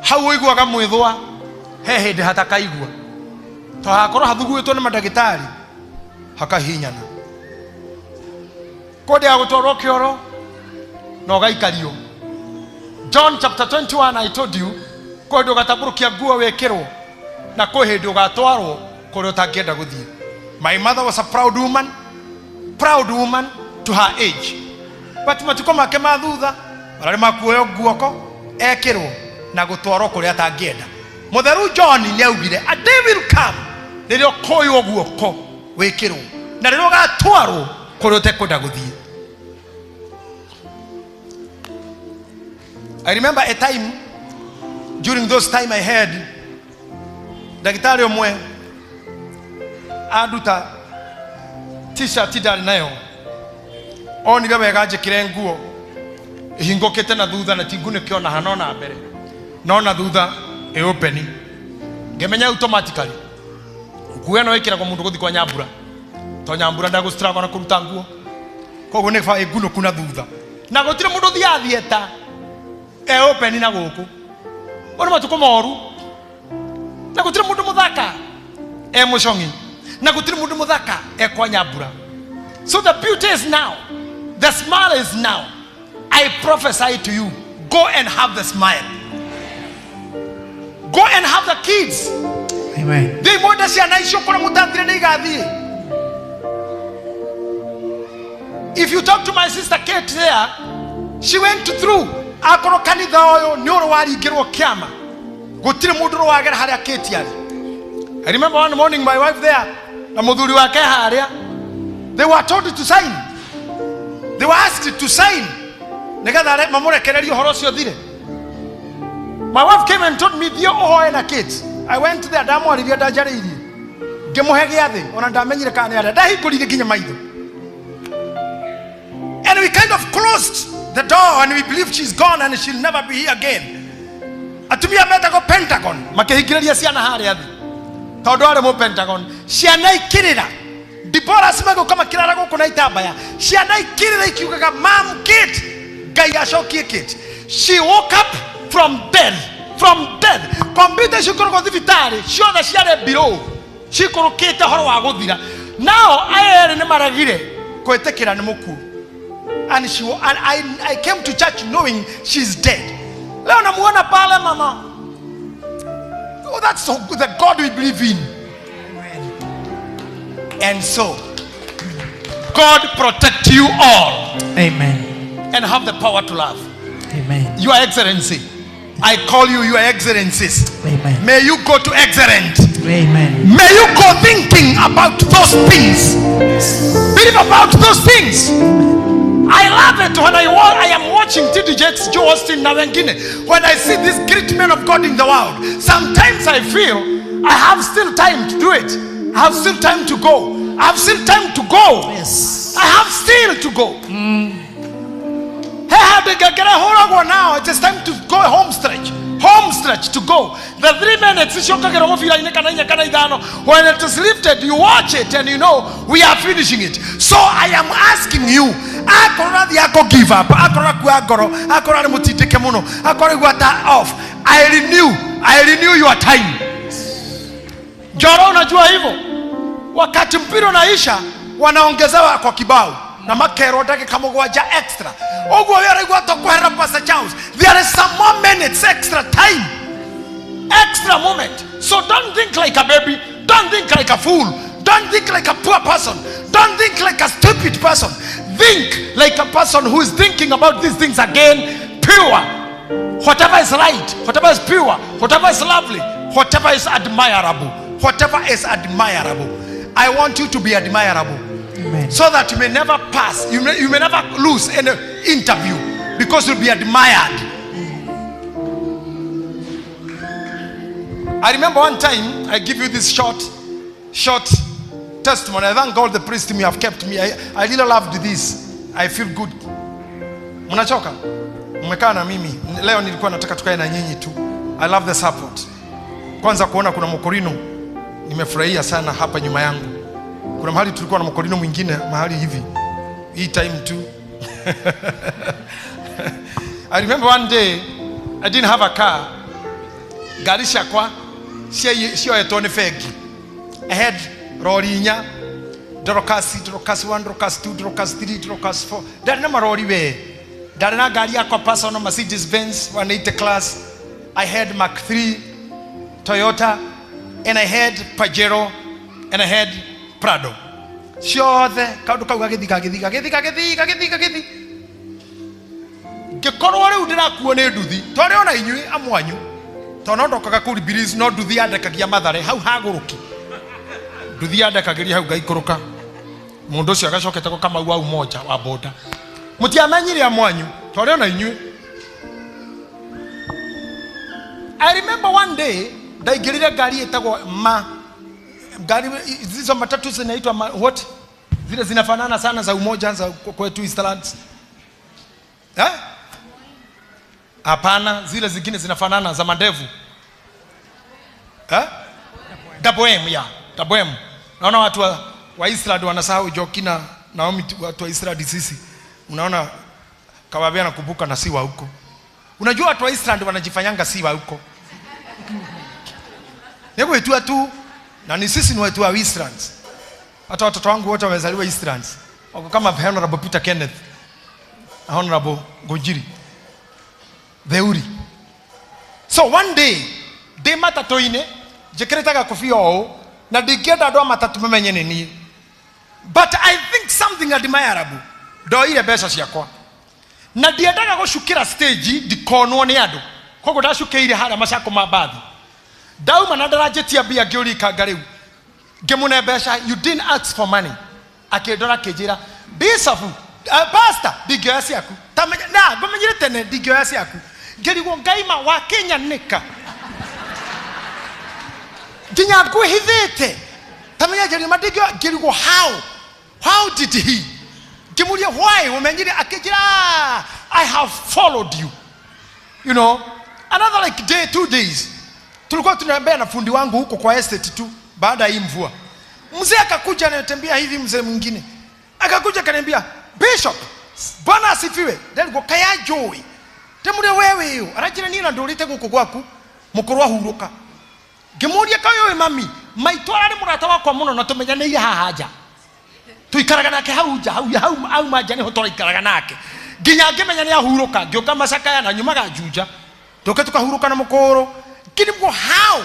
hau ũiguaga mwĩthwa he hĩndĩ hatakaigua, to hakorwo hathuguĩtwo nĩ mandagĩtarĩ hakahinyana, kũndĩ ya gũtwarwo kĩoro na ũgaikario. John chapter 21, I told you, kwĩ hĩndĩ ũgatambũrũkia nguo wĩkĩrwo, na kwĩ hĩndĩ ũgatwarwo kũrĩa ũtangĩenda gũthiĩ. My mother was a proud woman, proud woman to her age, but matukũ make ma thutha mararĩ makuoyo guoko ekĩrwo na gũtwarwo kũrĩa atangĩenda. Mũtheru John nĩ augire a day will come rĩrĩa ũkoywo guoko wĩkĩrwo na rĩrĩa ũgatwarwo kũrĩa ũtekwenda gũthiĩ. I remember a time during those time I had ndagĩtarĩ ũmwe anduta T-shirt ndarĩ nayo, onire wega njĩkĩre nguo ĩhingũkĩte na thutha na ti ngunĩke ona ha no na mbere no na thutha ĩ open, ngĩmenya automatically nguo ĩno ĩkĩragwo mũndũ gũthiĩ kwa nyambura, to nyambura ndagũ struggle na kũruta nguo, koguo nĩ ba ĩngunũku na thutha, na gũtirĩ mũndũ ũthiaga theatre e open na gũkũ. Ũyũ nĩ matukũ moru, na gũtirĩ mũndũ mũthaka e mũcong'i, na gũtirĩ mũndũ mũthaka e kwa nyambura. So the beauty is now, the smile is now. I prophesy to you, go and have the smile, go and have the kids. Amen. Thiĩ mwende ciana icio, kũrĩa mũtathire nĩ igathiĩ. If you talk to my sister Kate there, she went through, akorwo kanitha ũyũ nĩ ũrĩ waringĩrwo kĩama, gũtirĩ mũndũ ũrĩ wagera harĩa Kate arĩ. I remember one morning my wife there na mũthuri wake harĩa, they were told to sign, they were asked to sign nĩgetha mamũrekererie ũhoro ũcio thire. My wife came and told me, thiĩ ũhoe na Kate. I went there, ndamwarĩria, ndanjarĩirie, ngĩmũhe gĩathĩ, ona ndamenyire kana nĩ arĩa ndahingũrire nginya maitho, and we kind of closed the door and we believe she's gone and she'll never be here again. Atumia metagwo Pentagon makĩhingĩrĩria ciana harĩa thĩ tondũ arĩ mũ Pentagon, ciana ikĩrĩra. Dibora cimagũka makĩrara gũkũ na itambaya, ciana ikĩrĩra ikiugaga, "Mam, Kate, Ngai acokie Kate." She woke up from death, from death. Kompiuta icio ikoragwo thibitarĩ ciothe ciarĩ mbirũ cikũrũkĩte ũhoro wa gũthira, nao aya erĩ nĩ maregire kwĩtĩkĩra nĩ mũkuũ. And I came to church knowing she's dead. Leo namuona pale mama. Oh, that's so good, the God we believe in. And so God protect you all. Amen. And have the power to love. Amen. Your Excellency, I call you Your Excellencies. Amen. May you go to excellent. Amen. May you go thinking about those things. Believe about those things. I love it when I am watching T.D. Jakes, Joel Osteen na wengine. When I see these great men of God in the world, sometimes I feel I have still time to do it. I have still time to go. I have still time to go. Yes. I have still to go. He handũ ngengere hũragwo now. It is time to go home stretch. Home stretch to go. The 3 minutes iciokagĩrwo mũbira-inĩ kana inya kana ithano. When it is lifted, you watch it and you know we are finishing it. So I am asking you, akorwo ũrathiĩ akũ give up, akorwo akua ngoro, akorwo arĩ mũtindĩke mũno, akorwo aigua ta off, I renew your time. Njoro, unajua hivyo, wakati mpira unaisha wanaongezewa kwa kibao na makerwo ndagĩka mũgwanja extra. Ũguo we ũraigua ta kweherera Pastor Charles, there is some more minutes, extra time, extra moment. So don't think like a baby, don't think like a fool, don't think like a poor person, don't think like a stupid person. Think like a person who is thinking about these things again, pure, whatever is right, whatever is pure, whatever is lovely, whatever is admirable, whatever is admirable. I want you to be admirable. Amen. So that you may never pass, you may never lose any interview because you'll be admired. I remember one time, I give you this short, short testimony. I thank God the priest team have kept me. I really loved this. I feel good. Mnachoka? Mmekaa na mimi. Leo nilikuwa nataka tukae na nyinyi tu. I love the support. Kwanza kuona kuna Mokorino, nimefurahia sana hapa nyuma yangu. Kuna mahali tulikuwa na Mokorino mwingine mahali hivi. Hii time tu. I remember one day I didn't have a car. Ngari ciakwa cioetwo nĩ bengi. I had rori inya, Dorcas, Dorcas 1, Dorcas 2, Dorcas 3, Dorcas 4. Ndarĩ na marori we. Ndarĩ na ngari yakwa personal, Mercedes Benz 180 class. I had Mark 3 Toyota and I had Pajero and I had Prado. Ciothe kaundu kau gagĩthi gagĩthi gagĩthi gagĩthi gagĩthi gagĩthi, ngĩkorwo rĩu ndĩrakuo nĩ nduthi twarĩ ona inyuĩ amwanyu, tondũ no ndokaga kũu Ribiris, no nduthi yandekagia Mathare hau hagũrũki, nduthi yandekagĩria hau ngaikũrũka, mũndũ ũcio agacokete go Kamau wa Umoja wa boda. Mũtiamenyire amwanyu twarĩ ona inyuĩ. I remember one day ndaingĩrire ngari ĩtagwo ma ngari hizo matatu zinaitwa what, zile zinafanana sana za Umoja za kwetu Eastlands, eh? Hapana, zile zingine zinafanana za mandevu, eh? Double M, ya Double M. Naona watu wa Eastland wanasahau Joki na Naomi, watu wa Eastland sisi. Unaona Kawabia nakumbuka na si wa huko. Unajua watu wa Eastland wanajifanyanga si wa huko. Nĩgwĩtua tu na ni sisi ni watu wa Eastlands. Hata watoto wangu wote wamezaliwa Eastlands. Wako kama Honorable Peter Kenneth, Honorable Gojiri. Theuri. So one day, ndĩ matatũ-inĩ, njĩkĩrĩte gakobia ũũ, na ndingĩenda andũ a matatũ mamenye nĩ niĩ. But I think something admirable. Ndoire mbeca ciakwa. Na ndiendaga gũcukĩra stage ndikonwo nĩ andũ. Koguo ndacukĩire harĩa macako ma mbathi. Ndauma na ndaranjĩtia mbia, ngĩũrikanga rĩu. Ngĩmũne mbeca, "You didn't ask for money." Akĩndora akĩnjĩra, "Bishop, pastor, ndingĩoya ciaku." Tamenya na ngũmenyire tene ndingĩoya ciaku. Ngĩrigwo ngaima wa Kenya nĩka. Nginya ngwĩhithĩte. Tamenya njĩrĩ ma ndingĩoya, ngĩrigwo how? How did he? Ngĩmũria, "Why ũmenyire?" Akĩnjĩra, "Ah, I have followed you." Another like day, 2 days. Tulikuwa tunatembea na fundi wangu huko kwa estate tu baada ya hii mvua. Mzee akakuja anatembea hivi, mzee mwingine akakuja akaniambia, Bishop, Bwana asifiwe. Nderigwo kaya njũĩ ndĩmũrĩa wewe ĩyo aranjĩra niĩ na ndũrĩte gũkũ gwaku mũkũrũ ahurũka. Ngĩmũria kaĩ ũĩ mami maitũ ararĩ mũrata wakwa mũno na tũmenyanĩire haha nja, tuikaraga nake hau nja, hau hau auma nja niho tũraikaraga nake nginya ngĩmenya nĩ ahurũka. Ngĩũka macakaya na nyumaga Juja, tũke tũkahurũka na mũkũrũ. Ngĩrigwo how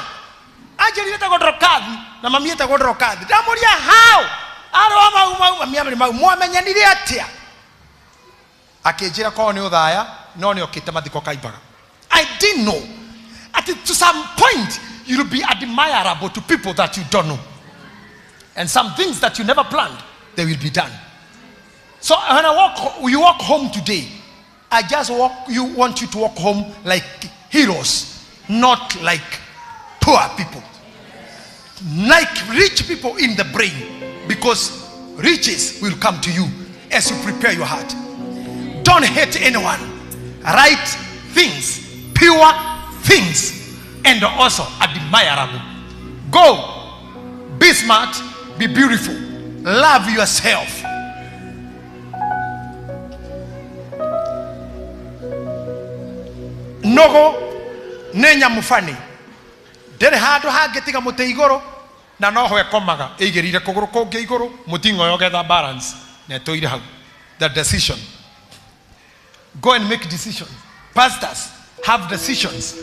anjĩrire etagwo Ndorokathi na mami etagwo Ndorokathi. Ndamũria how arĩ wa mau mau mami arĩ mau, mwamenyanire atĩa? Akĩnjĩra korwo nĩ ũthaya no nĩ okĩte mathiko kaimbaga. I didn't know at to some point you'll be admirable to people that you don't know, and some things that you never planned, they will be done. So when I walk, you walk home today, I just walk, you want you to walk home like heroes, not like poor people, like rich people in the brain, because riches will come to you as you prepare your heart. Don't hate anyone. Right things, pure things, and also admirable. Go, be smart, be beautiful, love yourself. Nũgũ nĩ nyamũ bani, ndĩrĩ handũ hangĩ tiga mũtĩ igũrũ, na noho ĩkomaga ĩigĩrĩire kũgũrũ kũngĩ igũrũ mũting'oyo getha balance na ĩtũire hau. The decision, go and make decisions. Pastors, have decisions.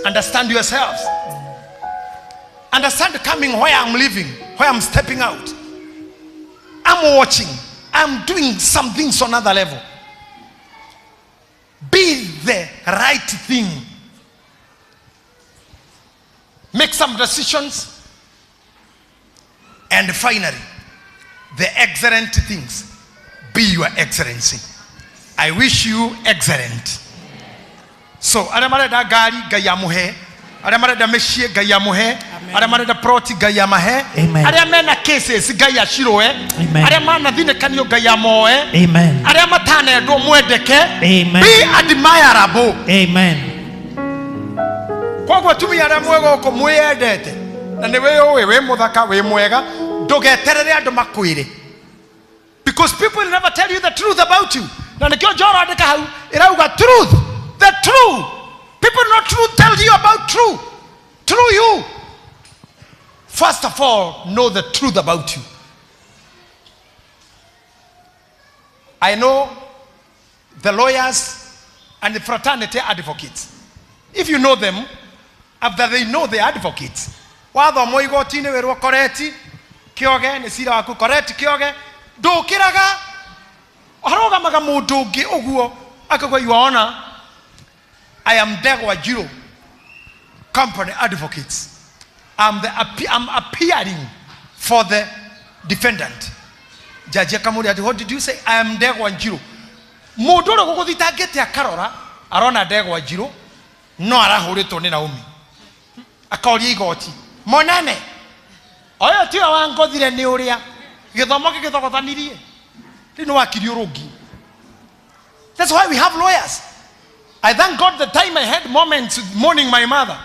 Understand yourselves, understand coming where I'm living, where I'm stepping out. I'm watching, I'm doing some things on another level. Be the right thing, make some decisions, and finally, the excellent things, be your excellency. I wish you excellent. So arĩa marenda ngari, Ngai amũhe. Arĩa marenda mĩciĩ, Ngai amũhe. Arĩa marenda ploti, Ngai amahe. Amen. Arĩa mena cases, Ngai acirũe. Amen. Arĩa manathinĩkanio, Ngai amoe. Amen. Arĩa matanendwo, mwendeke. Amen. Be admirable. Amen. Koguo atumia arĩa mwĩ gũkũ mwĩyendete na nĩ wĩyũĩ wĩ mũthaka wĩ mwega, ndũgeterere andũ makwĩre, because people will never tell you the truth about you. Na nĩkĩo Njoro andĩka hau ĩrauga truth, the true people, not truth tell you about true true you. First of all, know the truth about you. I know the lawyers and the fraternity advocates. If you know them, after they know the advocates, wathomwo igoti-inĩ wĩrwo koreti kĩoge nĩ cira waku, koreti kĩoge ndũkĩraga, harũgamaga mũndũ ũngĩ ũguo akauga, "Your Honor, I am Ndegwa Njirũ, company advocates. I'm appearing for the defendant." Jaji akamũria ati, "What did you say?" "I am Ndegwa Njirũ." Mũndũ ũrĩa gũgũthitangĩte akarora arona Ndegwa Njirũ no arahũrĩtwo nĩ Naomi, akoria igoti, "Monene ũyũ tiwe wangothire?" Nĩ ũrĩa gĩthomo gĩgĩthogothanirie rĩu nĩ wakiri ũrũngi. That's why we have lawyers. I thank God the time I had moments mourning my mother,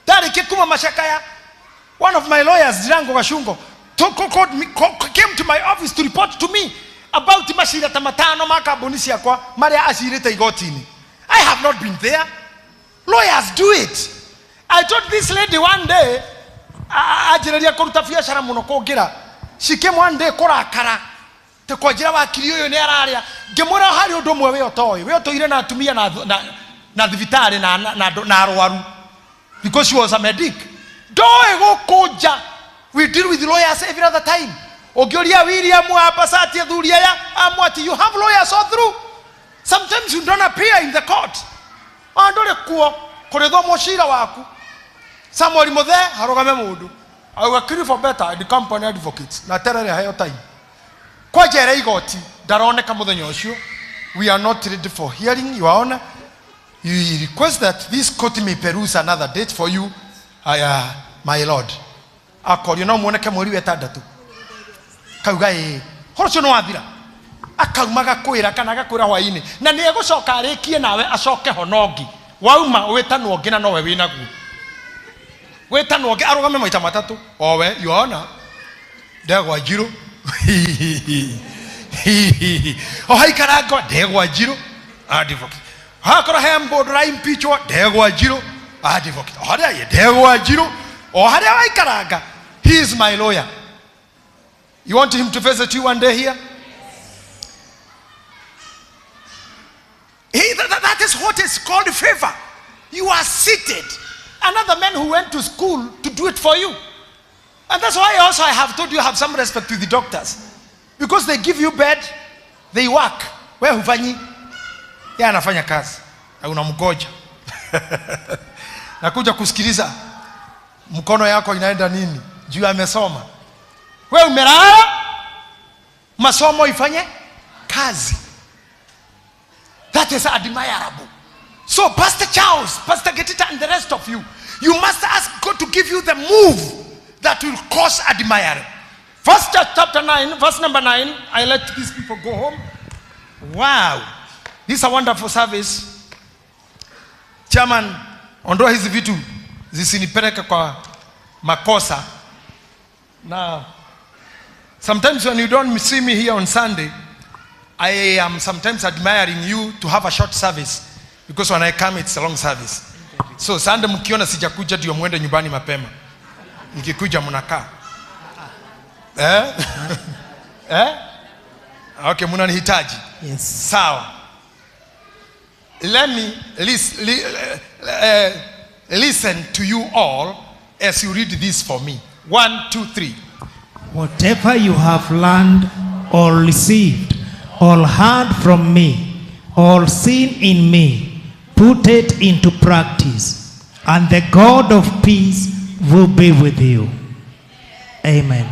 ndarĩkia kuma macakaya, one of my lawyers, Jirango Gashungo, called me, came to my office to report to me about macira ta matano ma kambuni ciakwa marĩa acirĩte igoti-inĩ. I have not been there. Lawyers do it. I told this lady one day, anjĩrĩria kũruta biacara mũno kũngĩra. She came one day kũrakara te kwanjĩra wakiri ũyũ nĩ ararĩa. Ngĩmwĩra harĩ ũndũ ũmwe we ũtoĩ, we ũtũire na atumia na thibitarĩ na arwaru, because she was a medic. Ndoĩ gũkũ nja we deal with lawyers every other time. Ũngĩũria William wa Pasati, athuri aya amwati, you have lawyers all through. Sometimes you don't appear in the court, ona ndũrĩ kuo kũrĩthomwo cira waku. Samuel Muthe harũgame mũndũ auga Clifford Better and Company Advocates na terere heo time kwanjera igoti ndaroneka muthenya ũcio. "We are not ready for hearing, Your Honor. You request that this court may peruse another date for you." Aya, my lord, akorio no muoneke mweri wa ĩtandatũ, kauga ĩĩ, horo ũcio nĩ wathira. Akauma gakwĩra kana agakwĩra hwainĩ na nĩ egũcoka arĩkie nawe acoke ho nongi wauma wĩtanwo ũngĩ na nowe wĩnaguo wĩtanwo ũngĩ arũgame maita matatũ owe, Your Honor. Ndegwa njirũ. O haikarangwo ndegwa njirũ. Advocate. Hakorwo he mũndũ ũraimpeachwo ndegwa njirũ. Advocate. O harĩa ndegwa njirũ. O harĩa waikaranga. He is my lawyer. You want him to visit you one day here? That is what is called favor. You are seated. Another man who went to school to do it for you. And that's why also I have told you have some respect to the doctors. Because they give you bed, they work. We hufanyi? Yeye anafanya kazi. Na unamgoja. Nakuja kusikiliza mkono yako inaenda nini? Juu amesoma. We umelala, masomo ifanye kazi. That is admirable. So Pastor Charles, Pastor Getita and the rest of you, you must ask God to give you the move that will cause admiring. First chapter 9, verse number 9. I let these people go home. Wow. This is a wonderful service. Chairman, ondoa hizi vitu zisinipeleke kwa makosa. Na sometimes when you don't see me here on Sunday, I am sometimes admiring you to have a short service because when I come it's a long service. So Sunday mkiona sijakuja ndio muende nyumbani mapema. Nikikuja mnakaa. Eh? Eh? Okay, mnanihitaji. Yes. Sawa. Let me listen to you all as you read this for me. 1, 2, 3. Whatever you have learned or received or heard from me or seen in me, put it into practice, and the God of peace will be with you. Amen.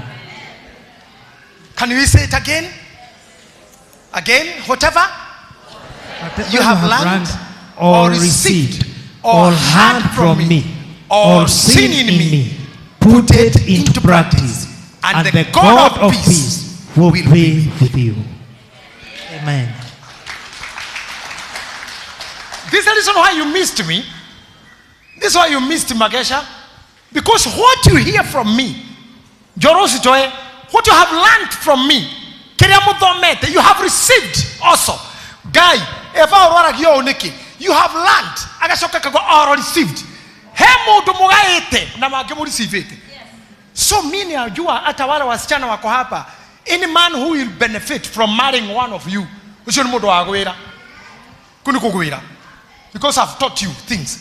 Can we say it again? Again, whatever Whatever you have learned or received or heard from me or seen in me, put it into practice, and the God of peace will be with you. Amen. This is the reason why you missed me. This is why you missed Magesha. Because what you hear from me, Jorositoe, what you have learned from me, kiria muthomete, you have received also. Guy, eva urwaragio ũũ nĩkĩ? You have learned. Agacoka kagwa or received. He mũndũ mũgaĩte na mangĩ mũreceivĩte. So mimi najua hata wale wasichana wako hapa, any man who will benefit from marrying one of you, ucio nĩ mũndũ wa gwĩra. Kũ nĩ kũgwĩra. Because I've taught you things.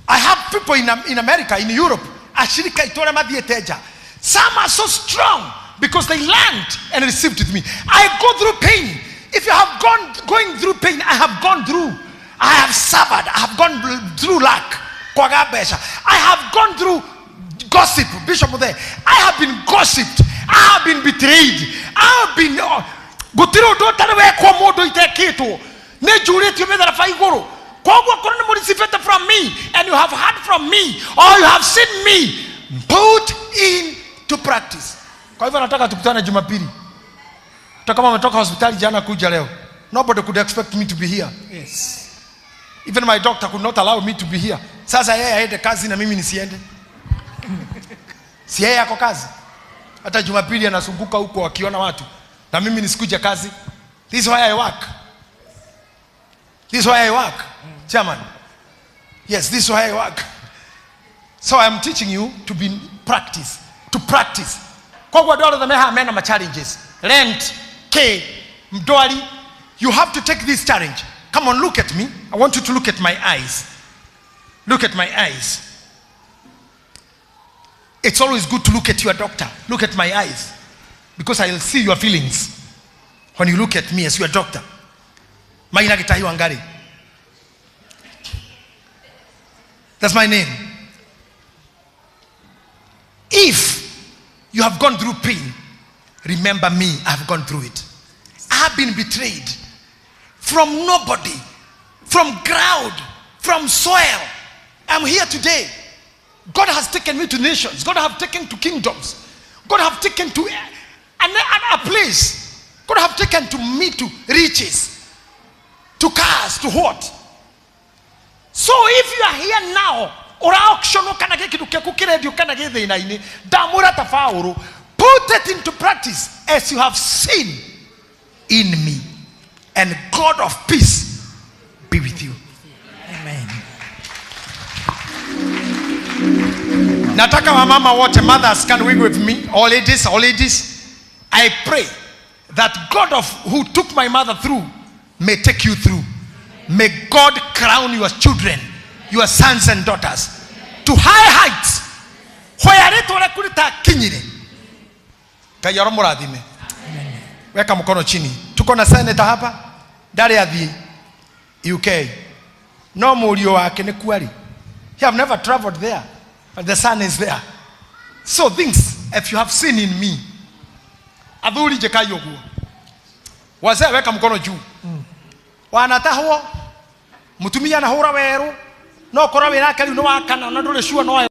I have people in America, in Europe, ashirika aitũ arĩa mathiĩte nja. Some are so strong because they learned and received with me. I go through pain. If you have gone going through pain, I have gone through. I have suffered. I have gone through lack. Kwaga mbeca. I have gone through gossip. Bishop there. I have been gossiped. I have been betrayed. I have been gũtirĩ ũndũ ũtarĩ wekwo mũndũ itekĩtwo. Nĩ njurĩtio mĩtharaba igũrũ. Koguo korwo nĩ mũreceivĩte from me and you have heard from me or you have seen me, put into practice. Kwa hivyo nataka tukutane Jumapili. Hata kama umetoka hospitali jana kuja leo. Nobody could expect me to be here. Yes. Even my doctor could not allow me to be here. Sasa yeye aende kazi na mimi nisiende. Si yeye ako kazi. Hata Jumapili anazunguka huko akiona watu na mimi nisikuje kazi. This is why I work. This is why I work. Chairman. Yes, this is why I work. So I am teaching you to be practice, to practice. Koguo andũ othe me haha mena ma challenges. Rent, K, mdwari. You have to take this challenge. Come on, look at me. I want you to look at my eyes. Look at my eyes. It's always good to look at your doctor. Look at my eyes. Because I'll see your feelings when you look at me as your doctor. Maina Gitahi Wangari. That's my name. If you have gone through pain, remember me, I have gone through it. I have been betrayed from nobody, from ground, from soil. I'm here today. God has taken me to nations. God has taken to kingdoms. God has taken to a place. God has taken to me to riches, to cars, to what? So if you are here now, ura auction kana gä kä ndå kä aku kä rendio kana gä thä na-inä ndamwä ta Paulo. Put it into practice as you have seen in me, and God of peace be with you. Amen. Nataka wamama wote, mothers, can we with me? All ladies, all ladies. I pray that God of who took my mother through may take you through. May God crown your children, your sons and daughters to high heights. Where rĩtwa rĩaku rĩtakinyire. Ngai aromũrathime. Weka mkono chini. Tuko na senator hapa ndarĩ athiĩ UK. No mũriũ wake nĩ kuarĩ. He have never traveled there, but the son is there. So things, if you have seen in me, athuri njĩkai ũguo. Wazee weka mkono juu. Wanatahwo, mũtumia anahũra werũ, no korwo wĩ nake rĩu nĩ wa kana na ndũrĩ sure no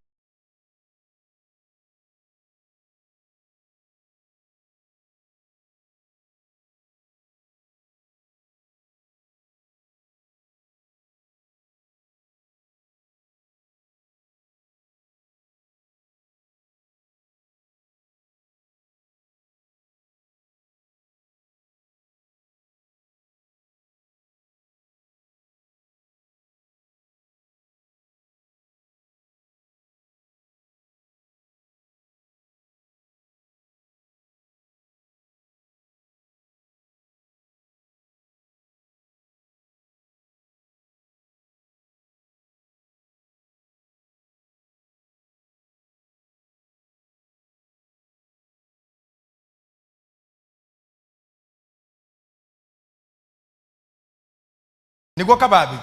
niguo kababi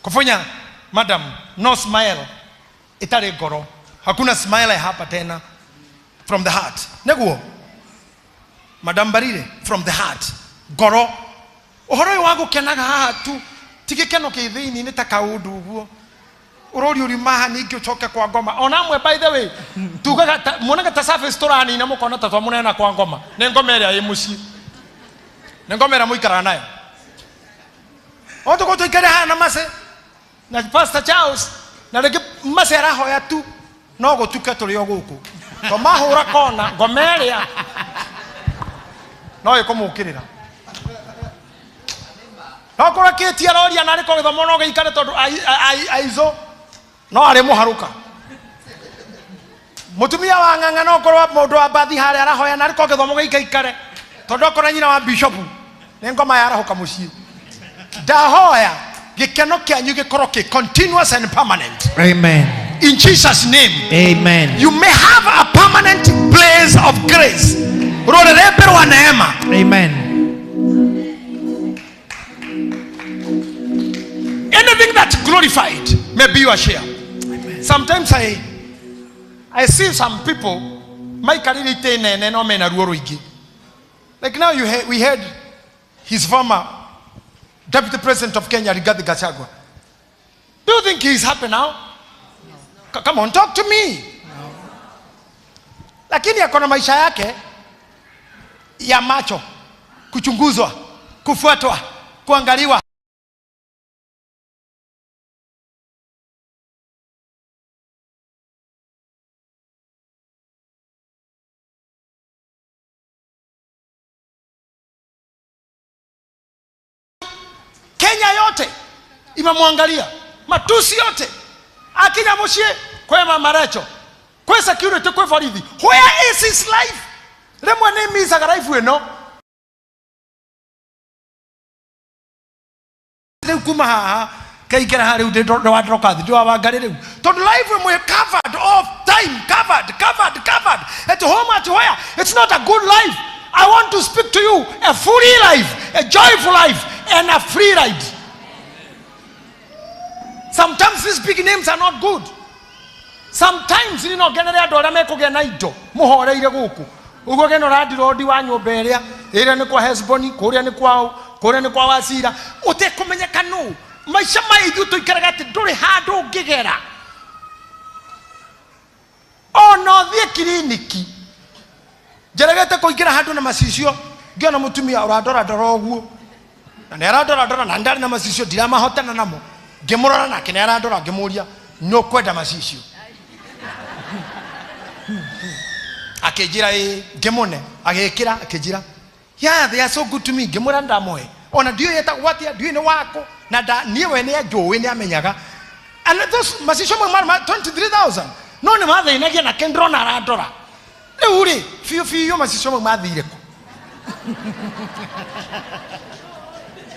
kufunya madam no smile itari ngoro hakuna smile hapa tena from the heart niguo madam barire from the heart ngoro uhoro uyu wa gukenaga haha tu ti gikeno ki thiini ni ta kaundu uguo urori uri haha ningĩ ũcoke kwa ngoma ona amwe by the way tugaga muonaga ta service tũranina mũkona ta twamũneana kwa ngoma nĩ ngoma ĩrĩa ĩ mũciĩ nĩ ngoma ĩrĩa mũikaraga nayo o tũkorwo tũikare haha na mace na Pastor Charles na rĩngĩ mace arahoya tu no gũtuke tũrĩ o gũkũ to mahũra kona ngoma ĩrĩa no ĩkũmũkĩrĩra no korwo kĩti aroria na arĩko gĩthomo no gĩikare tondũ aizo no arĩ mũharũka mũtumia wa ng'ang'a no korwo mũndũ wa mbathi harĩa arahoya na arĩko gĩthomo gĩikaikare tondũ okorwo nyina wa bishopu nĩ ngoma yarahũka mũciĩ ndahoya gĩkeno kĩanyu gĩkorwo kĩ continuous and permanent. Amen. In Jesus name. Amen. You may have a permanent place of grace, rũrĩrĩmbĩ rwa neema. Amen. Anything that glorified may be your share. Sometimes I see some people maikarire itĩ nene no mena ruo rũingĩ. Like now we had his former deputy president of Kenya, Rigathi Gachagua. Do you think he's happy now? No. Come on, talk to me. No. Lakini ako na maisha yake ya macho, kuchunguzwa, kufuatwa, kuangaliwa. Kenya yote imemwangalia, matusi yote akija muciĩ kwĩ mama Rachel, kwĩ security, kwĩ borithi. Where is his life? Rĩmwe nĩ micaga life ĩno rĩu kuma haha kaingĩra haha rĩu ndĩ wa Dorcas, ndĩ wa Wangari rĩu, tondũ life ĩmwe covered all time, covered, covered, covered at home, at where it's not a good life. I want to speak to you a free life, a joyful life, and a free ride. Sometimes these big names are not good. Sometimes ni no ngenere andũ arĩa mekũgĩa na indo mũhoreire gũkũ ũguo geno randirondi wa nyũmba ĩrĩa ĩrĩa nĩ kwa Hesboni, kũrĩa nĩ kwa kũrĩa nĩ kwa Wasira, ũtekũmenyeka nũ. Maica maya ithuĩ tũikaraga atĩ ndũrĩ handũ ũngĩgera ona ũthiĩ kiriniki. Njeregete kũingĩra handũ na macicio ngĩona mũtumia ũrandorandora ũguo na nĩ arandorandora na ndarĩ na macicio ndiramahotana namo, ngĩmũrora nake nĩ arandora ngĩmũria nĩ ũkwenda macicio. Akĩnjĩra ĩ ngĩmũne, agĩkĩra akĩnjĩra yeah, they are so good to me. Ngĩmwĩra ndamũhe ona ndiũĩ etagwo atĩa, ndiũĩ nĩ wakũ na nda niĩ we nĩ anjũĩ, nĩ amenyaga. And those macicio mau marĩ ma 23,000 no nĩ mathĩnagia nake, ndĩrona arandora rĩu rĩ biũ biũ, macicio mau mathire kũ?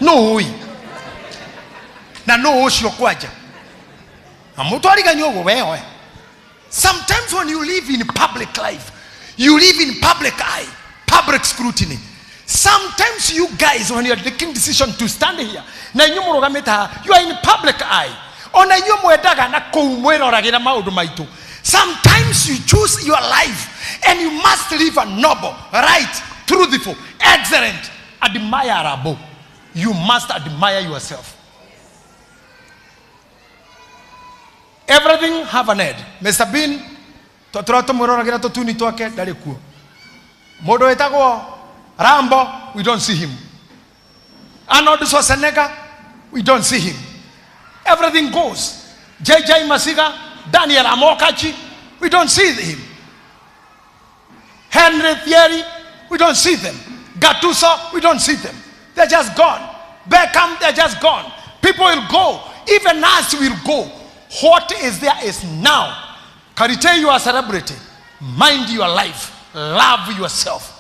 Nũ ũĩ na nũ ũcio kwanja na mũtwarigani ũguo weoe. Sometimes when you live in public life, you live in public eye, public scrutiny. Sometimes you guys, when you are taking decision to stand here, na inyuĩ mũrũgamĩte haha, you are in public eye. Ona inyuĩ mwendaga na kũu mwĩroragĩra maũndũ maitũ. Sometimes you choose your life and you must live a noble, right, truthful, excellent, admirable. You must admire yourself. Everything have an end. Mr Bean twatura tumwĩroragĩra tũtuni twake, ndarĩ kuo. Mũndũ wĩtagwo Rambo, we don't see him. Arnold Schwarzenegger, we don't see him. Everything goes. JJ Masiga, Daniel Amokachi, we don't see him. Henry Thierry, we don't see them. Gattuso, we don't see them. They're just gone. Beckham, they're just gone. People will go. Even us will go. What is there is now. Karite, you are a celebrity. Mind your life. Love yourself.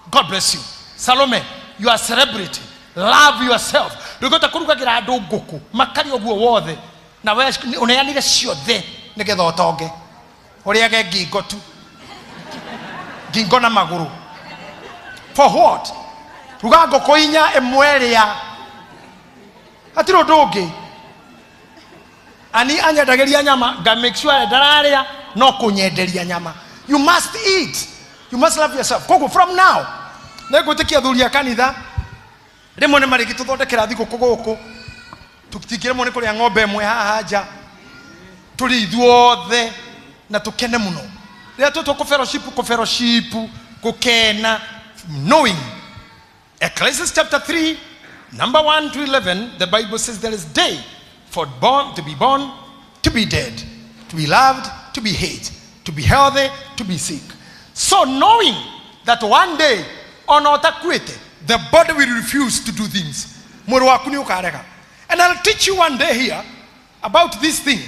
God bless you. Salome, you are a celebrity. Love yourself. Ndũngĩhota kũrugagĩra andũ ngũkũ makarĩa ũguo wothe na we ũneanire ciothe nĩgetha ũtonge, ũrĩage ngingo tu, ngingo na magũrũ. For what? Ruga ngũkũ inya, ĩmwe rĩa, hatirĩ ũndũ ũngĩ. Ani anyendagĩria nyama, nga make sure ndararĩa no kũnyenderia nyama. You must eat, you must love yourself. Koguo from now nĩngwĩtĩkia athuri a kanitha rĩmwe nĩ marĩgĩtũthondekera thigũkũ gũkũ, tũtingĩremwo nĩ kũrĩa ng'ombe ĩmwe haha nja tũrĩ ithuothe na tũkene mũno rĩrĩa tũtwo kũ fellowship, kũ fellowship, gũkena, knowing Ecclesiastes chapter 3, number 1 to 11, the Bible says there is day for born to be born, to be dead, to be loved, to be hate, to be healthy, to be sick. So knowing that one day ona ũtakuĩte, the body will refuse to do things. Mwĩrĩ waku nĩ ũkarega. And I'll teach you one day here about this thing.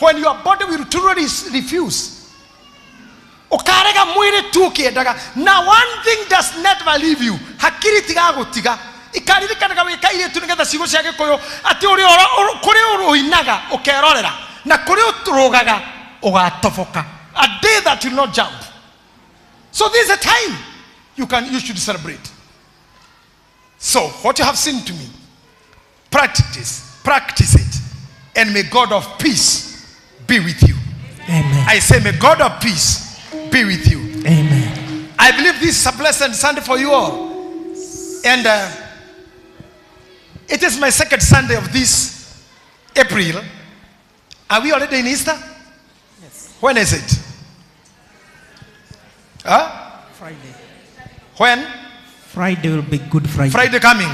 When your body will truly refuse, ukarega mwĩrĩ tu ũkĩendaga. Na one thing does never leave you, hakiri tigagũtiga, ikaririkanaga wĩ kairĩtu, nĩgetha ciugo cia Gĩkũyũ atĩ ũrĩ kũrĩ ũinaga ũkerorera na kũrĩ ũrũgaga ũgatoboka. A day that will not jump. So this is a time you should celebrate. So what you have seen to me, practice, practice it, and may God of peace be with you. Amen. I say may God of peace be with you. Amen. I believe this is a blessed Sunday for you all. And it is my second Sunday of this April. Are we already in Easter? Yes. When is it? Huh? Friday. When? Friday will be Good Friday. Friday coming.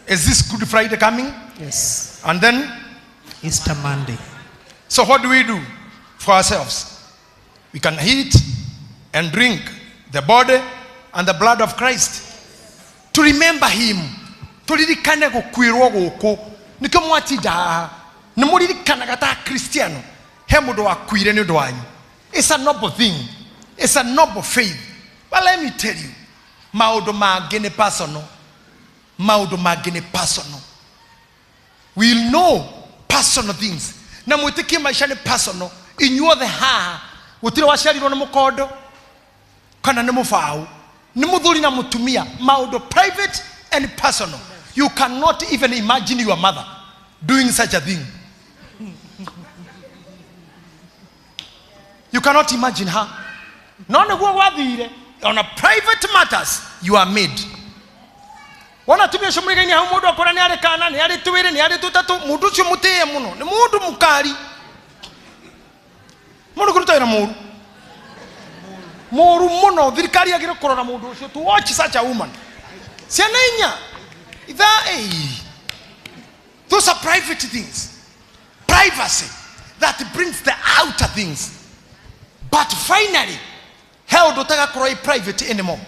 Is this Good Friday coming? Yes. And then? Easter Monday. So what do we do for ourselves? We can eat and drink the body and the blood of Christ to remember him. Turirikane gukwirwo guku nikio mwatinda haha nĩ mũririkanaga ta Kristiano he mũndũ wakuire nĩ ũndũ wanyu. It's a noble thing, it's a noble faith. But let me tell you, maũndũ mangĩ nĩ personal, maũndũ mangĩ nĩ personal. We know personal things na mwĩtĩkie maica nĩ personal. Inyuothe haha gũtirĩ waciarirwo nĩ mũkondo kana nĩ mũbaũ, nĩ mũthuri na mũtumia. Maũndũ private and personal. You cannot even imagine your mother doing such a thing. You cannot imagine her. No nĩguo gwathire. On a private matters you are made. Wona atumia acio mũrĩgaine hau, mũndũ akora nĩ arĩ kana nĩ arĩ twĩrĩ nĩ arĩ tũtatũ, mũndũ ũcio mũtĩe mũno, nĩ mũndũ mũkari, mũndũ kũruta wĩra mũru mũru mũno. Thirikari yagĩrĩire kũrora mũndũ ũcio, to watch such a woman. Ciana inya ithaa ei. Those are private things, privacy that brings the outer things. But finally, he ũndũ ũtagakorwo ĩ private anymore,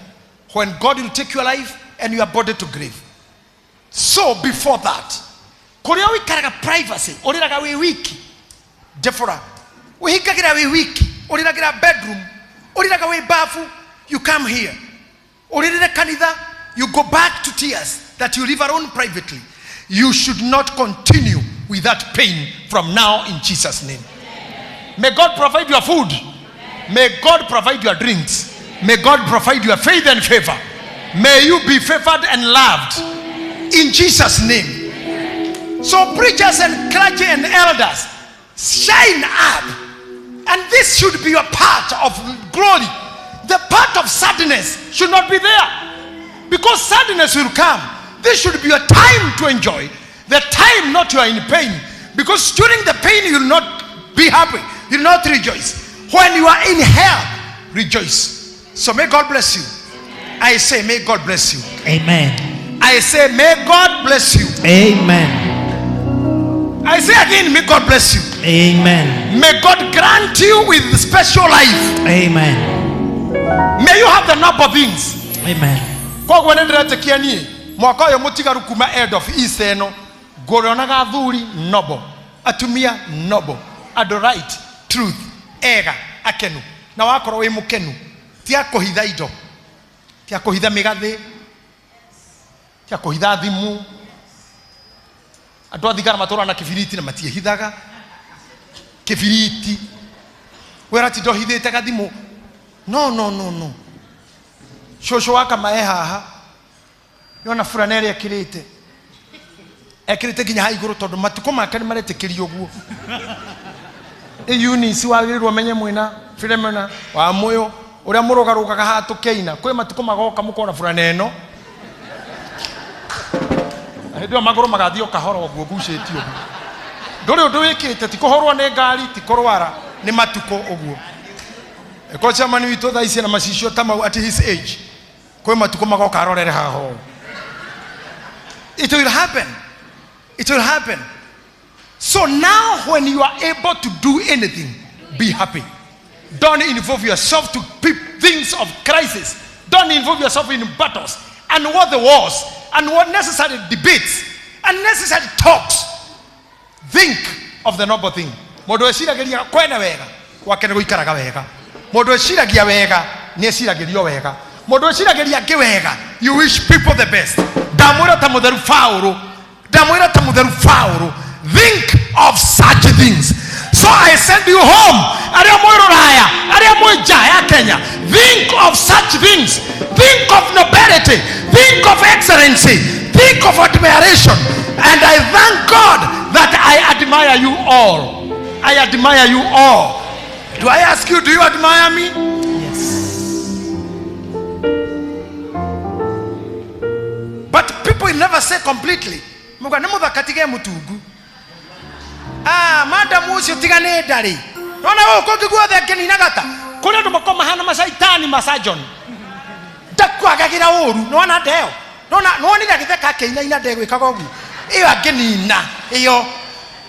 when God will take your life and your body to grave. So before that, kũrĩa ũikaraga privacy, ũrĩraga wĩ wiki. Deborah, wĩhingagĩra wĩ wiki, ũrĩragĩra bedroom, ũrĩraga wĩ bafu. You come here, ũrĩrĩre kanitha, you go back to tears that you live alone privately. You should not continue with that pain from now, in Jesus' name. May God provide your food. May God provide your drinks. May God provide your faith and favor. May you be favored and loved in Jesus' name. So preachers and clergy and elders, shine up. And this should be your part of glory. The part of sadness should not be there, because sadness will come. This should be your time to enjoy the time, not you are in pain, because during the pain you will not be happy, you will not rejoice. When you are in hell, rejoice. So may God bless you. I say, may God bless you. Amen. I say, may God bless you. Amen. I say again, may God bless you. Amen. May God grant you with special life. Amen. May you have the noble things. Amen. Koguo nä ndä retä niä mwaka å yå må tigaru kuma end of Easter ĩno, ngũrĩonaga athuri noble, atumia noble, andũ right, truth, ega, akenu. Na wakorwo wĩ mũkenu, tia kũhitha indo, tia kũhitha mĩgathĩ, tia kũhitha thimũ. Andũ a thigara matũraga na kĩbiriti na matiĩhithaga kĩbiriti. Wĩra tinda ũhithĩte gathimũ. No, no, no, no. Cũcũ wa kamae haha nĩona burana ĩrĩa ĩkĩrĩte, ekĩrĩte nginya ha igũrũ, tondũ matukũ make nĩ maretĩkĩrio ũguo. Ĩ Eunice, wagĩrĩirwo menye mwĩna Filemona wa mũyũ ũrĩa mũrũgarũgaga haha tũkĩina, kwĩ matukũ magoka mũkona burana ĩno, na hĩndĩ ĩyo magũrũ magathiĩ o kahora ũguo gucĩtie ũguo. Ndũrĩ ũndũ wĩkĩte, ti kũhũrwo nĩ ngari, ti kũrwara, nĩ matukũ ũguo. Ĩkorwo chairman witũ thaa ici na macicio ta mau at his age, kwĩ matukũ magoka arorere haha ũũ. It will happen, it will happen. So now, when you are able to do anything, be happy. Don't involve yourself to things of crisis. Don't involve yourself in battles and what the wars and what necessary debates, unnecessary talks. Think of the noble thing. Mũndũ eciragĩria kwene wega, gwake nĩ gũikaraga wega. Mũndũ eciragia wega nĩ eciragĩrio wega. Mũndũ eciragĩria angĩ wega, you wish people the best. Ndamwĩra ta mũtheru Paũlũ, ndamwĩra ta mũtheru Paũlũ, think of such things. So I send you home, arĩa mwĩ rũraya, arĩa mwĩ nja ya Kenya, think of such things. Think of nobility, think of excellency, think of admiration. And I thank God that I admire you all. I admire you all. Do I ask you, do you admire me? Yes. But people will never say completely. Muga nĩ mũthaka tige mũtungu. Ah, madam ũcio tiga nĩ ndarĩ. Nona gũkũ kũngĩ guothe ngĩninaga ta. Kũrĩ andũ makoragwo mahana macaitani masajon. Ndakwagagĩra ũru. Nĩwona ndeo. Nona nĩwonire agĩtheka akĩinaina ndegwĩkaga ũguo. Ĩyo angĩnina ĩyo.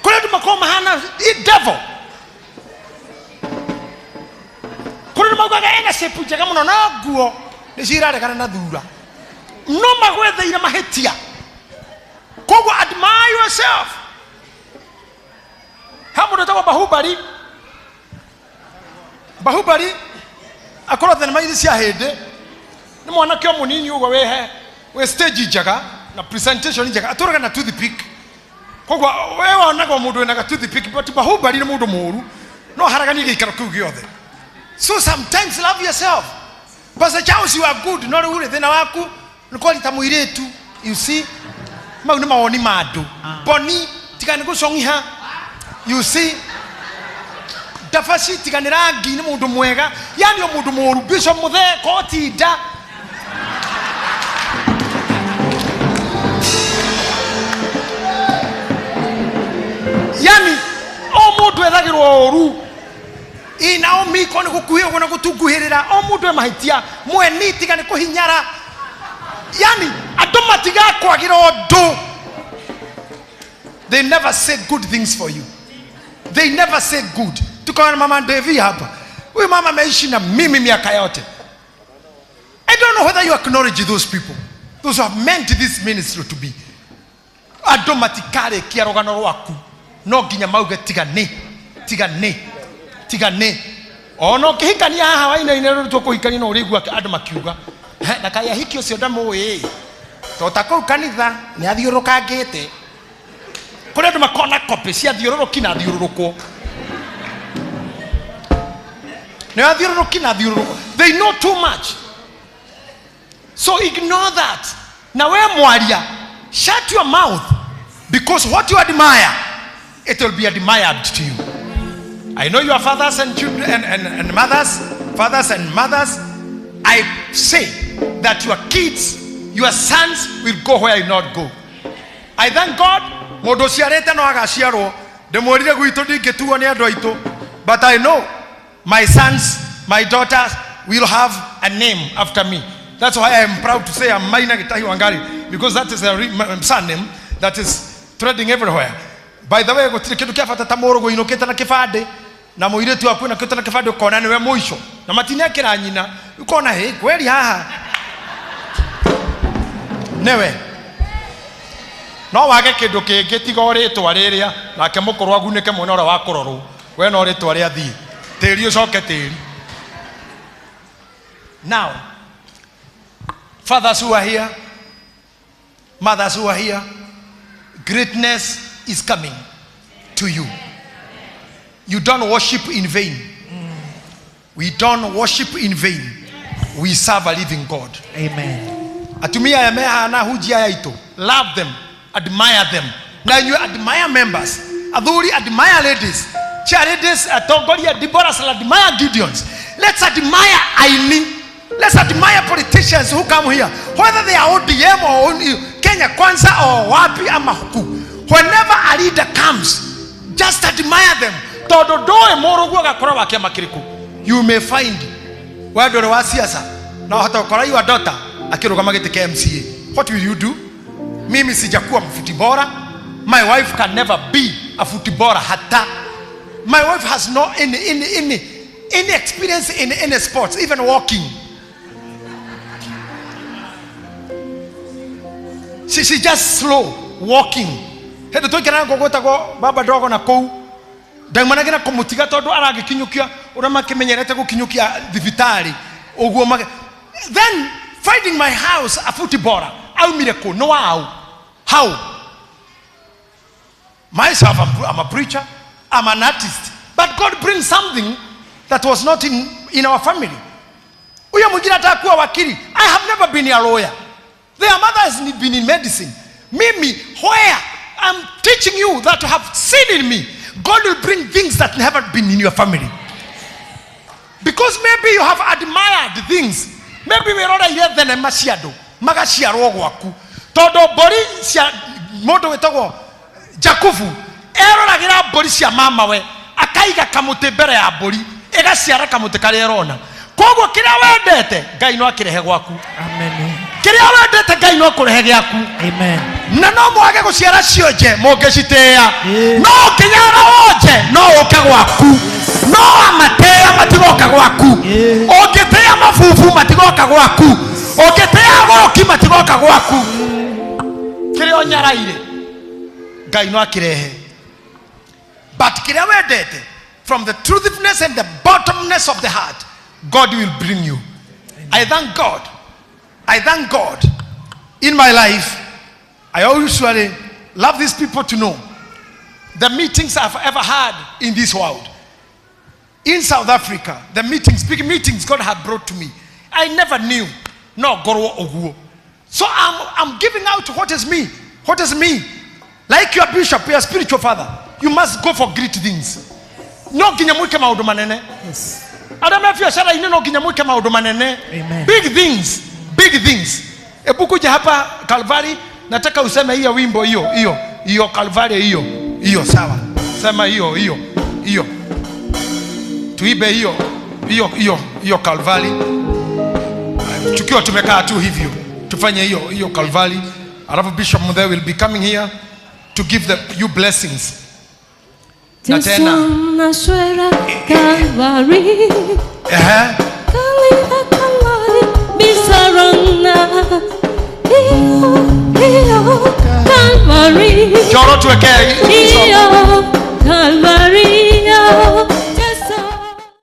Kũrĩ andũ makoragwo mahana devil. Kũrĩ andũ maugaga ena shape njega mũno, no nguo nĩcio iraregana na thura. No magwetheire mahĩtia. Koguo admire yourself. Ha mũndũ wĩtagwo Bahubali. Bahubali akorwo thenema-inĩ cia hĩndĩ, nĩ mwanake o mũnini ũguo, wĩhe wĩ stage njega na presentation njega, atũraga na toothpick. Koguo we wonaga o mũndũ wĩna ga toothpick, but Bahubali nĩ mũndũ mũru, no aharaganie gĩikaro kĩu gĩothe. So sometimes love yourself. Pastor Charles, you are good, no rĩu rĩ, thĩna waku nĩ kwarita mũirĩtu. You see, mau nĩ mawoni ma andũ. Boni, tiga nĩ gũcong'iha. You see, Ndabaci, tiga nĩ rangi, nĩ mũndũ mwega, yani o mũndũ mũru. Bishop Mũthee kotinda. Yani o mũndũ ethagĩrwo ũru. Ĩ Naomi, ko nĩ gũkuhĩ ũguo na gũtunguhĩrĩra, o mũndũ e mahĩtia. Mweni, tiga nĩ kũhinyara. Yani andũ matigakwagĩra ũndũ. They never say good things for you. They never say good. Tuko na mama Devi hapa. Huyu mama ameishi na mimi miaka yote. I don't know whether you acknowledge those people, those who have meant this ministry to be. Andũ matikarĩkia rũgano rwaku no nginya mauge tiga nĩ, tiga nĩ, tiga nĩ. Ona ũkĩhikania haha wainaine rĩu tũkũhikania no ũrĩigua andũ makiuga, "He, na kaĩ ahiki ũcio ndamũĩ to ta kũu kanitha nĩ athiũrũrũkangĩte." Kũrĩ andũ makona copy cia thiũrũrũki na thiũrũrũkwo. Nĩ athiũrũrũki na thiũrũrũkwo. They know too much. So ignore that. Na we mwaria, shut your mouth, because what you admire, it will be admired to you. I know your fathers and children and mothers, fathers and mothers. I say that your kids, your sons will go where you not go. I thank God, mũndũ ũciarĩte no agaciarwo. Ndĩmwĩrire gwitũ ndingĩtuo nĩ andũ aitũ. But I know my sons, my daughters will have a name after me. That's why I am proud to say I'm Maina Gitahi Wangari, because that is a surname that is trending everywhere. By the way, gũtirĩ kĩndũ kĩa bata ta mũrũ gũinũkĩte na kĩbandĩ na mũirĩtu waku ainũkĩte na kĩbandĩ ũkona nĩwe mũico na matinekĩra nyina, ũkona hĩ kweri haha nĩwe. No wage kĩndũ kĩngĩ tiga o rĩtwa rĩrĩa, nake mũkũrũ agunĩke mwena ũrĩa wa kũrorwo, we no rĩtwa rĩa thiĩ tĩri ũcoke tĩri. Now, fathers who are here, mothers who are here, greatness is coming to you. You don't worship in vain. We don't worship in vain. We serve a living God. Amen. Atumia aya mehana hunjia aya itũ, love them, admire them. Na you admire members. Athuri admire ladies. Chair ladies, atongoria Deborah admire Gideons. Let's admire Aini. Let's admire politicians who come here, whether they are ODM or Kenya Kwanza or wapi ama huku. Whenever a leader comes, just admire them. Tondu ndoe mũrũguo agakora wa kĩama kĩrĩkũ. You may find we ndũrĩ wa siasa na ũhota gũkora your daughter akĩrũgama gĩtĩ kĩa MCA. What will you do? Mimi sijakuwa mfutibora. My wife can never be a footballer hata. My wife has no any experience in any sports, even walking. She just slow walking. Hĩndĩ twaikaraga ngũkũ gwĩtagwo baba ndogo na kũu ndaumanagira kũmũtiga tondũ aragĩkinyũkia ũrĩa makĩmenyerete gũkinyũkia thibitarĩ ũguo then finding my house a footballer aumire kũ no wao how myself I'm a preacher, I'm an artist, but God brings something that was not in our family. Huyo mwingine atakuwa wakili. I have never been a lawyer. Their mother has been in medicine. Mimi, where I'm teaching you that you have seen in me, God will bring things that never been in your family. Because maybe you have admired things. Maybe we roreire thenema cia andũ magaciarwo gwaku. Tondũ mbũri cia mũndũ wĩtagwo Jakubu eroragĩra mbũri cia mamawe, akaiga kamũtĩ mbere ya mbũri, ĩgaciara kamũtĩ karĩa ĩrona. Koguo kĩrĩa wendete Ngai no akĩrehe gwaku. Amen. Kĩrĩa wendete Ngai no akũrehe gĩaku. Amen. Na no mwage gũciara cionje mũngĩcitĩĩa. Yeah. No ũngĩnyara wonje no ũke gwaku. No amatĩĩa matigoka gwaku. Yeah. Ũngĩtĩĩa mabubu matigoka gwaku. Ũngĩtĩĩa gũki matigoka gwaku. Kĩrĩa ũnyaraire Ngai no akĩrehe. But kĩrĩa wendete, from the truthfulness and the bottomness of the heart, God will bring you. I thank God. I thank God. In my life, I usually love these people to know the meetings I've ever had in this world. In South Africa, the meetings, big meetings God had brought to me. I never knew. No, ngorwo ũguo. So I'm giving out what is me. What is me? Like your bishop, your spiritual father, you must go for great things. No nginya mwike maũndũ manene. Yes. Arĩa me biacara-inĩ no nginya mwike maũndũ manene. Amen. Big things, big things. Ebu kuja hapa Calvary, nataka useme hiyo wimbo hiyo, hiyo, hiyo Calvary hiyo, hiyo sawa. Sema hiyo, hiyo, hiyo. Tuibe hiyo, hiyo, hiyo, hiyo Calvary. Tukiwa tumekaa tu hivyo, tufanye hiyo, hiyo Calvary. Alafu Bishop Muthee will be coming here to give you blessings. Na tena. Jesu Calvary. Ehe. Kalira Kalari Misarana. Iyo, iyo, Calvary. Choro tuwekee. Iyo, Calvary.